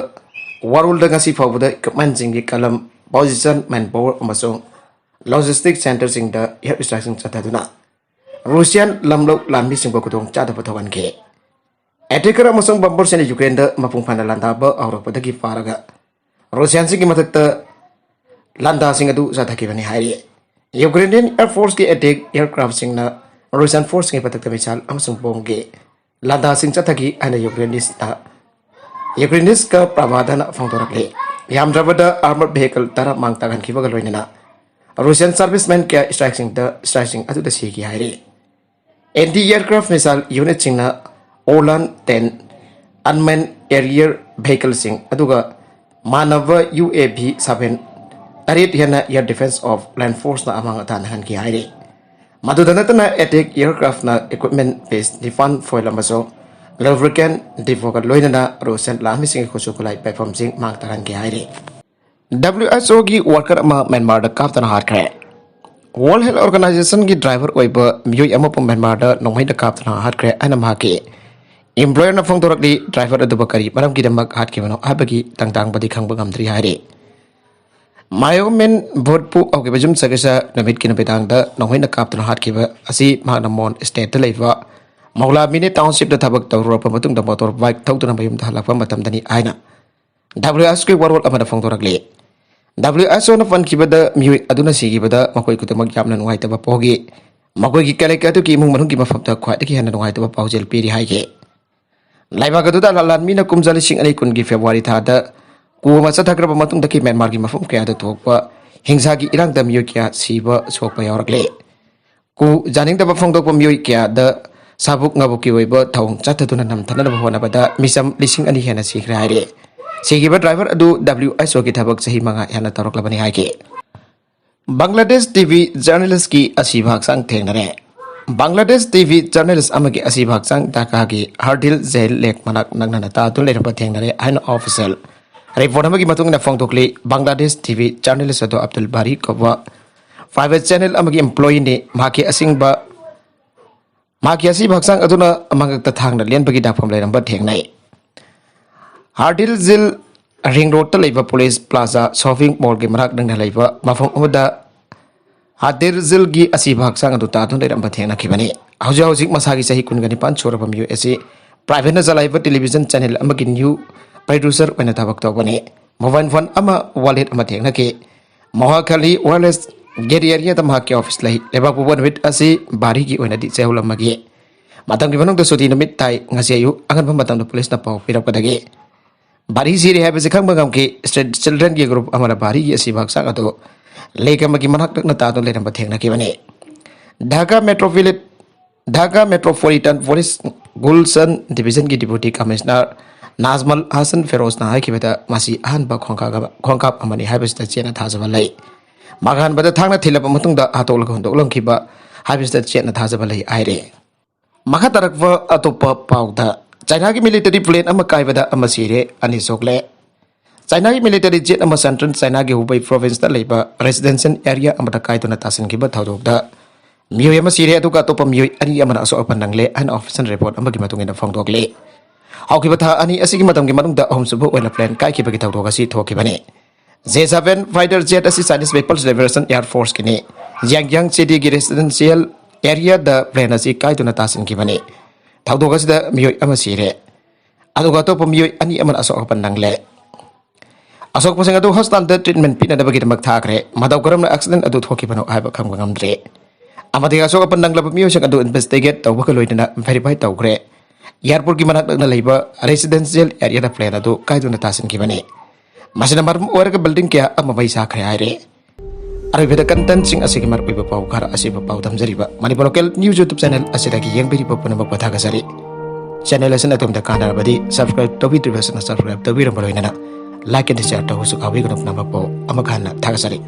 World ꯉꯁꯤ ꯐꯥꯎꯕꯗ equipmentꯁꯤꯡꯒꯤ ꯀꯂꯝ, position, manpower ꯑꯃꯁꯨꯡ logistic centreꯁꯤꯡꯗ air strikeꯁꯤꯡ ꯆꯠꯊꯗꯨꯅ Russian ꯂꯝꯂꯧ ꯂꯥꯟꯃꯤꯁꯤꯡꯕꯨ ꯈꯨꯗꯣꯡ ꯆꯥꯗꯕ ꯊꯣꯛꯍꯟꯈꯤ꯫ Attacker ꯑꯃꯁꯨꯡ bomberꯁꯤꯡꯅ Ukraineꯗ ꯃꯄꯨꯡ ꯐꯥꯅ ꯂꯥꯟꯗꯥꯕ ꯍꯧꯔꯛꯄꯗꯒꯤ ꯄꯥꯔꯒ Russianꯁꯤꯡꯒꯤ ꯃꯊꯛꯇ ꯂꯥꯟꯗꯥꯁꯤꯡ ꯑꯗꯨ ꯆꯠꯊꯈꯤꯕꯅꯤ ꯍꯥꯏꯔꯤ꯫ Ukrainian Air Forceꯀꯤ attack aircraftꯁꯤꯡꯅ Russian forceꯁꯤꯡꯒꯤ ꯃꯊꯛꯇ missile ꯑꯃꯁꯨꯡ bombꯒꯤ ꯂꯥꯟꯗꯥꯁꯤꯡ ꯆꯠꯊꯈꯤ ꯍꯥꯏꯅ Ukrainianꯁꯅ, Ukrainianꯁꯀ Pravdana ꯐꯣꯡꯗꯣꯔꯛꯂꯤ꯫ ꯌꯥꯝꯗ꯭ꯔꯕꯗ armored vehicle ꯇꯔꯥ ꯃꯥꯡ ꯇꯥꯛꯍꯟꯈꯤꯕꯒ ꯂꯣꯏꯅꯅ Russian servicemen ꯀꯌꯥ strikeꯁꯤꯡꯗ, strikeꯁꯤꯡ ꯑꯗꯨꯗ ꯁꯤꯈꯤ ꯍꯥꯏꯔꯤ꯫ Anti-aircraft missile unitꯁꯤꯡꯅ Orlan ten unmanned aerial vehicleꯁꯤꯡ ꯑꯗꯨꯒ ꯃꯥꯟꯅꯕ U A V seven ꯇꯔꯦꯠ ꯍꯦꯟꯅ Air Defense of Land Forceꯅ ꯑꯃꯥꯡ ꯑꯇꯥ ꯅꯪꯍꯟꯈꯤ ꯍꯥꯏꯔꯤ꯫ ꯃꯗꯨꯗ ꯅꯠꯇꯅ attack aircraftꯅ equipment base ꯅꯤꯄꯥꯟ, fuel ꯑꯃꯁꯨꯡ lubricant depotꯒ ꯂꯣꯏꯅꯅ Russian ꯂꯥꯟꯃꯤꯁꯤꯡꯒꯤ ꯈꯨꯠꯁꯨ ꯈꯨꯠꯂꯥꯏ ꯄꯥꯏꯐꯝꯁꯤꯡ ꯃꯥꯡ ꯇꯥꯛꯍꯟꯈꯤ ꯍꯥꯏꯔꯤ꯫ W H Oꯒꯤ worker ꯑꯃ ꯃ꯭ꯌꯥꯟꯃꯥꯔꯗ ꯀꯥꯞꯇꯨꯅ ꯍꯥꯠꯈ꯭ꯔꯦ꯫ World Health Organizationꯒꯤ driver ꯑꯣꯏꯕ ꯃꯤꯑꯣꯏ ꯑꯃꯕꯨ ꯃ꯭ꯌꯥꯟꯃꯥꯔꯗ ꯅꯣꯡꯃꯩꯅ ꯀꯥꯞꯇꯨꯅ ꯍꯥꯠꯈ꯭ꯔꯦ ꯍꯥꯏꯅ ꯃꯍꯥꯛꯀꯤ employerꯅ ꯐꯣꯡꯗꯣꯔꯛꯂꯤ꯫ Driver ꯑꯗꯨꯕꯨ ꯀꯔꯤ ꯃꯔꯝꯒꯤꯗꯃꯛ ꯍꯥꯠꯈꯤꯕꯅꯣ ꯍꯥꯏꯕꯒꯤ ꯇꯥꯡ ꯇꯥꯡꯕꯗꯤ ꯈꯪꯕ ꯉꯝꯗ꯭ꯔꯤ ꯍꯥꯏꯔꯤ꯫ ꯃꯥꯌꯣꯃꯤꯟ ꯚꯨꯠꯄꯨ ꯍꯧꯈꯤꯕ ꯌꯨꯝꯁꯀꯩꯁ ꯅꯨꯃꯤꯠꯀꯤ ꯅꯨꯃꯤꯗꯥꯡꯗ ꯅꯣꯡꯃꯩꯅ ꯀꯥꯞꯇꯨꯅ ꯍꯥꯠꯈꯤꯕ ꯑꯁꯤ ꯃꯍꯥꯛꯅ ꯃꯣꯟ stateꯇ ꯂꯩꯕ ꯃꯧꯂꯥꯃꯤꯅꯤ townshipꯇ ꯊꯕꯛ ꯇꯧꯔꯨꯔꯛꯄ ꯃꯇꯨꯡꯗ motorbike ꯊꯧꯗꯨꯅ ꯃꯌꯨꯝꯗ ꯍꯜꯂꯛꯄ ꯃꯇꯝꯗꯅꯤ ꯍꯥꯏꯅ W H Oꯒꯤ ꯋꯥꯔꯣꯜ ꯑꯃꯗ ꯐꯣꯡꯗꯣꯔꯛꯂꯤ꯫ W H Oꯅ ꯄꯟꯈꯤꯕꯗ ꯃꯤꯑꯣꯏ ꯑꯗꯨꯅ ꯁꯤꯈꯤꯕꯗ ꯃꯈꯣꯏ ꯈꯨꯗꯤꯡꯃꯛ ꯌꯥꯝꯅ ꯅꯨꯡꯉꯥꯏꯇꯕ ꯐꯥꯎꯈꯤ꯫ ꯃꯈꯣꯏꯒꯤ ꯀꯦꯂꯦꯛ ꯑꯗꯨꯒꯤ ꯏꯃꯨꯡ ꯃꯅꯨꯡꯒꯤ ꯃꯐꯝꯗ ꯈ꯭ꯋꯥꯏꯗꯒꯤ ꯍꯦꯟꯅ ꯅꯨꯡꯉꯥꯏꯇꯕ ꯄꯥꯎꯖꯦꯜ ꯄꯤꯔꯤ ꯍꯥꯏꯈꯤ꯫ ꯂꯩꯕꯥꯛ ꯑꯗꯨꯗ ꯂꯥꯟꯃꯤꯅ ꯀꯨꯝꯖꯥ ꯂꯤꯁꯤꯡ ꯑꯅꯤ ꯀꯨꯟꯒꯤ February ꯊꯥꯗ coup ꯑꯃ ꯆꯠꯊꯈ꯭ꯔꯕ ꯃꯇꯨꯡꯗꯒꯤ ꯃ꯭ꯌꯥꯟꯃꯥꯔꯒꯤ ꯃꯐꯝ ꯀꯌꯥꯗ ꯊꯣꯛꯄ ꯍꯤꯡꯁꯥꯒꯤ ꯏꯔꯥꯡꯗ ꯃꯤꯑꯣꯏ ꯀꯌꯥ ꯁꯤꯕ ꯁꯣꯛꯄ ꯌꯥꯎꯔꯛꯂꯦ꯫ Coup ꯌꯥꯅꯤꯡꯗꯕ ꯐꯣꯡꯗꯣꯛꯄ ꯃꯤꯑꯣꯏ ꯀꯌꯥꯗ ꯁꯥꯕꯨꯛ ꯉꯥꯕꯨꯛꯀꯤ ꯑꯣꯏꯕ ꯊꯧꯑꯣꯡ ꯆꯠꯊꯗꯨꯅ ꯅꯝꯊꯅꯕ ꯍꯣꯠꯅꯕꯗ ꯃꯤꯆꯝ ꯂꯤꯁꯤꯡ ꯑꯅꯤ ꯍꯦꯟꯅ ꯁꯤꯈ꯭ꯔꯦ ꯍꯥꯏꯔꯦ꯫ ꯁꯤꯈꯤꯕ driver ꯑꯗꯨ W H Oꯒꯤ ꯊꯕꯛ ꯆꯍꯤ ꯃꯉꯥ ꯍꯦꯟꯅ ꯇꯧꯔꯛꯂꯕꯅꯤ ꯍꯥꯏꯈꯤ꯫ ꯕꯪꯒ꯭ꯂꯥꯗꯦꯁ T V journalistꯀꯤ ꯑꯁꯤꯕ ꯍꯛꯆꯥꯡ ꯊꯦꯡꯅꯔꯦ꯫ ꯕꯪꯒ꯭ꯂꯥꯗꯦꯁ T V journalist ꯑꯃꯒꯤ ꯑꯁꯤꯕ ꯍꯛꯆꯥꯡ ꯙꯥꯀꯥꯒꯤ ꯍꯔꯗꯤꯜ ꯖꯦꯜ ꯂꯦꯛ ꯃꯅꯥꯛ ꯅꯛꯅꯅ ꯇꯥꯗꯨꯅ ꯂꯩꯔꯝꯕ ꯊꯦꯡꯅꯔꯦ ꯍꯥꯏꯅ official report ꯑꯃꯒꯤ ꯃꯇꯨꯡ ꯏꯟꯅ ꯐꯣꯡꯗꯣꯛꯂꯤ꯫ ꯕꯪꯒ꯭ꯂꯥꯗꯦꯁ T V journalist ꯑꯗꯨ ꯑꯕꯗꯨꯜ ꯕꯥꯔꯤ ꯀꯧꯕ private channel ꯑꯃꯒꯤ employeeꯅꯤ꯫ ꯃꯍꯥꯛꯀꯤ ꯑꯁꯤꯡꯕ, ꯃꯍꯥꯛꯀꯤ ꯑꯁꯤꯕ ꯍꯛꯆꯥꯡ ꯑꯗꯨꯅ ꯃꯉꯛꯇ ꯊꯥꯡꯅ ꯂꯦꯟꯕꯒꯤ ꯗꯥꯛꯐꯝ ꯂꯩꯔꯝꯕ ꯊꯦꯡꯅꯩ꯫ ꯍꯥꯔꯗꯤꯜ ꯖꯤꯜ ꯔꯤꯡ ꯔꯣꯗꯇ ꯂꯩꯕ ꯄꯨꯂꯤꯁ ꯄ꯭ꯂꯥꯖꯥ ꯁꯣꯄꯤꯡ ꯃꯣꯜꯒꯤ ꯃꯅꯥꯛ ꯅꯛꯅ ꯂꯩꯕ ꯃꯐꯝ ꯑꯃꯗ ꯍꯥꯗꯤꯔ ꯖꯤꯜꯒꯤ ꯑꯁꯤꯕ ꯍꯛꯆꯥꯡ ꯑꯗꯨ ꯇꯥꯗꯨꯅ ꯂꯩꯔꯝꯕ ꯊꯦꯡꯅꯈꯤꯕꯅꯤ꯫ ꯍꯧꯖꯤꯛ ꯍꯧꯖꯤꯛ ꯃꯁꯥꯒꯤ ꯆꯍꯤ ꯀꯨꯟꯒ ꯅꯤꯄꯥꯟ ꯁꯨꯔꯕ ꯃꯤꯑꯣꯏ ꯑꯁꯤ ꯄ꯭ꯔꯥꯏꯚꯦꯠꯅ ꯆꯂꯥꯏꯕ ꯇꯦꯂꯤꯚꯤꯖꯟ ꯆꯦꯅꯦꯜ ꯑꯃꯒꯤ ꯅ꯭ꯌꯨ ꯄ꯭ꯔꯗ꯭ꯌꯨꯁꯔ ꯑꯣꯏꯅ ꯊꯕꯛ ꯇꯧꯕꯅꯤ꯫ ꯃꯣꯕꯥꯏꯜ ꯐꯣꯟ ꯑꯃ, ꯋꯥꯂꯦꯠ ꯑꯃ ꯊꯦꯡꯅꯈꯤ꯫ ꯃꯣꯍꯥꯈꯂꯤ ꯋꯥꯌꯔꯂꯦꯁ ꯒꯦꯠ ꯑꯦꯔꯤꯌꯥꯗ ꯃꯍꯥꯛꯀꯤ ꯑꯣꯐꯤꯁ ꯂꯩ꯫ ꯂꯩꯕꯥꯛꯄꯣꯛꯄ ꯅꯨꯃꯤꯠ ꯑꯁꯤ ꯚꯥꯔꯤꯒꯤ ꯑꯣꯏꯅꯗꯤ ꯆꯌꯣꯜ ꯑꯃꯒꯤ ꯃꯇꯝꯒꯤ ꯃꯅꯨꯡꯗ ꯁꯨꯇꯤ ꯅꯨꯃꯤꯠ ꯇꯥꯏ꯫ ꯉꯁꯤ ꯑꯌꯨꯛ ꯑꯉꯟꯕ ꯃꯇꯝꯗ ꯄꯨꯂꯤꯁꯅ ꯄꯥꯎ ꯄꯤꯔꯛꯄꯗꯒꯤ ꯚꯥꯔꯤ ꯁꯤꯔꯦ ꯍꯥꯏꯕꯁꯤ ꯈꯪꯕ ꯉꯝꯈꯤ꯫ ꯁ꯭ꯇ꯭ꯔꯤꯠ ꯆꯤꯜꯗ꯭ꯔꯦꯟꯒꯤ ꯒ꯭ꯔꯨꯞ ꯑꯃꯅ ꯚꯥꯔꯤꯒꯤ ꯑꯁꯤꯕ ꯍꯛꯆꯥꯡ ꯑꯗꯨ ꯂꯦꯛ ꯑꯃꯒꯤ ꯃꯅꯥꯛ ꯅꯛꯅ ꯇꯥꯗꯨꯅ ꯂꯩꯔꯝꯕ ꯊꯦꯡꯅꯈꯤꯕꯅꯤ꯫ Dhaka metropolitan-, Dhaka metropolitan police Gulshan ꯗꯤꯚꯤꯖꯟꯒꯤ ꯗꯤꯄ꯭ꯌꯨꯇꯤ ꯀꯃꯤꯁꯅꯔ ꯅꯥꯖꯃꯜ ꯍꯁꯟ ꯐꯤꯔꯣꯖꯅ ꯍꯥꯏꯈꯤꯕꯗ ꯃꯁꯤ ꯑꯍꯥꯟꯕ ꯈꯣꯡꯀꯥꯞ ꯑꯃ, ꯈꯣꯡꯀꯥꯞ ꯑꯃꯅꯤ ꯍꯥꯏꯕꯁꯤꯗ ꯆꯦꯠꯅ ꯊꯥꯖꯕ ꯂꯩ꯫ ꯃꯥꯡꯍꯟꯕꯗ ꯊꯥꯡꯅ ꯊꯤꯜꯂꯕ ꯃꯇꯨꯡꯗ ꯍꯥꯠꯇꯣꯛꯂꯒ ꯍꯨꯟꯗꯣꯛꯂꯝꯈꯤꯕ ꯍꯥꯏꯕꯁꯤꯗ ꯆꯦꯠꯅ ꯊꯥꯖꯕ ꯂꯩ ꯍꯥꯏꯔꯤ꯫ ꯃꯈꯥ ꯇꯥꯔꯛꯄ ꯑꯇꯣꯞꯄ ꯄꯥꯎꯗ, ꯆꯥꯏꯅꯥꯒꯤ ꯃꯤꯂꯤꯇꯔꯤ ꯄ꯭ꯂꯦꯟ ꯑꯃ ꯀꯥꯏꯕꯗ ꯑꯃ ꯁꯤꯔꯦ, ꯑꯅꯤ ꯁꯣꯛꯂꯦ꯫ ꯆꯥꯏꯅꯥꯒꯤ ꯃꯤꯂꯤꯇꯔꯤ ꯖꯦꯠ ꯑꯃ ꯁꯦꯟꯇ꯭ꯔꯦꯜ ꯆꯥꯏꯅꯥꯒꯤ ꯍꯨꯕꯩ ꯄ꯭ꯔꯣꯚꯤꯟꯁꯇ ꯂꯩꯕ ꯔꯦꯁꯤꯗꯦꯟꯁꯤꯌꯦꯜ ꯑꯦꯔꯤꯌꯥ ꯑꯃꯗ ꯀꯥꯏꯗꯨꯅ ꯇꯥꯁꯤꯟꯈꯤꯕ ꯊꯧꯗꯣꯛꯇ ꯃꯤꯑꯣꯏ ꯑꯃ ꯁꯤꯔꯦ, ꯑꯗꯨꯒ ꯑꯇꯣꯞꯄ ꯃꯤꯑꯣꯏ ꯑꯅꯤ ꯑꯃꯅ ꯑꯁꯣꯛ ꯑꯄꯟ ꯅꯪꯂꯦ ꯍꯥꯏꯅ ꯑꯣꯐꯤꯁꯤꯌꯦꯜ ꯔꯤꯄꯣꯔꯠ ꯑꯃꯒꯤ ꯃꯇꯨꯡ ꯏꯟꯅ ꯐꯣꯡꯗꯣꯛꯂꯤ꯫ ꯍꯧꯈꯤꯕ ꯊꯥ ꯑꯅꯤ ꯑꯁꯤꯒꯤ ꯃꯇꯝꯒꯤ ꯃꯅꯨꯡꯗ ꯑꯍꯨꯝꯁꯨꯕ ꯑꯣꯏꯅ ꯄ꯭ꯂꯦꯟ ꯀꯥꯏꯈꯤꯕꯒꯤ ꯊꯧꯗꯣꯛ ꯑꯁꯤ ꯊꯣꯛꯈꯤꯕꯅꯤ꯫ ꯖꯦ ꯁꯚꯦꯟ ꯐꯥꯏꯇꯔ ꯖꯦꯠ ꯑꯁꯤ Chinese People's Liberation Air Forceꯀꯤꯅꯤ꯫ ꯌꯥꯡꯌꯥꯡ ꯁꯤꯇꯤꯒꯤ ꯔꯦꯁꯤꯗꯦꯟꯁꯤꯌꯦꯜ ꯑꯦꯔꯤꯌꯥꯗ ꯄ꯭ꯂꯦꯟ ꯑꯁꯤ ꯀꯥꯏꯗꯨꯅ ꯇꯥꯁꯤꯟꯈꯤꯕꯅꯤ꯫ ꯊꯧꯗꯣꯛ ꯑꯁꯤꯗ ꯃꯤꯑꯣꯏ ꯑꯃ ꯁꯤꯔꯦ, ꯑꯗꯨꯒ ꯑꯇꯣꯞꯄ ꯃꯤꯑꯣꯏ ꯑꯅꯤ ꯑꯃꯅ ꯑꯁꯣꯛ ꯑꯄꯟ ꯅꯪꯂꯦ꯫ ꯑꯁꯣꯛꯄꯁꯤꯡ ꯑꯗꯨ ꯍꯣꯁꯄꯤꯇꯥꯜꯗ ꯇ꯭ꯔꯤꯠꯃꯦꯟ ꯄꯤꯅꯅꯕꯒꯤꯗꯃꯛ ꯊꯥꯈ꯭ꯔꯦ꯫ ꯃꯇꯧ ꯀꯔꯝꯅ ꯑꯦꯛꯁꯤꯗꯦꯟ ꯑꯗꯨ ꯊꯣꯛꯈꯤꯕꯅꯣ ꯍꯥꯏꯕ ꯈꯪꯕ ꯉꯝꯗ꯭ꯔꯤ꯫ ꯑꯃꯗꯤ ꯑꯁꯣꯛ ꯑꯄꯟ ꯅꯪꯂꯕ ꯃꯤꯑꯣꯏꯁꯤꯡ ꯑꯗꯨ ꯏꯟꯚꯦꯁꯇꯤꯒꯦꯠ ꯇꯧꯕꯒ ꯂꯣꯏꯅꯅ ꯚꯦꯔꯤꯐꯥꯏ ꯇꯧꯈ꯭ꯔꯦ꯫ ꯑꯦꯌꯔꯄꯣꯔꯠꯀꯤ ꯃꯅꯥꯛ ꯅꯛꯅ ꯂꯩꯕ ꯔꯦꯁꯤꯗꯦꯟꯁꯤꯌꯦꯜ ꯑꯦꯔꯤꯌꯥꯗ ꯄ꯭ꯂꯦꯟ ꯑꯗꯨ ꯀꯥꯏꯗꯨꯅ ꯇꯥꯁꯤꯟꯈꯤꯕꯅꯤ꯫ ꯃꯁꯤꯅ ꯃꯔꯝ ꯑꯣꯏꯔꯒ ꯕꯤꯜꯗꯤꯡ ꯀꯌꯥ ꯑꯃ ꯃꯩ ꯆꯥꯛꯈ꯭ꯔꯦ ꯍꯥꯏꯔꯤ꯫ ꯑꯔꯣꯏꯕꯗ ꯀꯟꯇꯦꯟꯁꯤꯡ ꯑꯁꯤꯒꯤ ꯃꯔꯨꯑꯣꯏꯕ ꯄꯥꯎ ꯈꯔ ꯑꯁꯤꯕꯨ ꯄꯥꯎ ꯊꯝꯖꯔꯤꯕ Manipur local news YouTube channel ꯑꯁꯤꯗꯒꯤ ꯌꯦꯡꯕꯤꯔꯤꯕ ꯄꯨꯝꯅꯃꯛꯄꯨ ꯊꯥꯒꯠꯆꯔꯤ꯫ ꯆꯦꯅꯦꯜ ꯑꯁꯤꯅ ꯑꯗꯣꯝꯗ ꯀꯥꯟꯅꯔꯕꯗꯤ ꯁꯕꯁꯀ꯭ꯔꯥꯏꯕ ꯇꯧꯕꯤꯗ꯭ꯔꯤꯕꯁꯤꯡꯅ ꯁꯕꯁꯀ꯭ꯔꯥꯏꯕ ꯇꯧꯕꯤꯔꯝꯕ ꯂꯣꯏꯅꯅ ꯂꯥꯏꯛ ꯑꯃꯗꯤ ꯁꯤꯌꯔ ꯇꯧꯕꯁꯨ ꯀꯥꯎꯕꯤꯒꯅꯨ꯫ ꯄꯨꯝꯅꯃꯛꯄꯨ ꯑꯃꯨꯛ ꯍꯟꯅ ꯊꯥꯒꯠꯆꯔꯤ꯫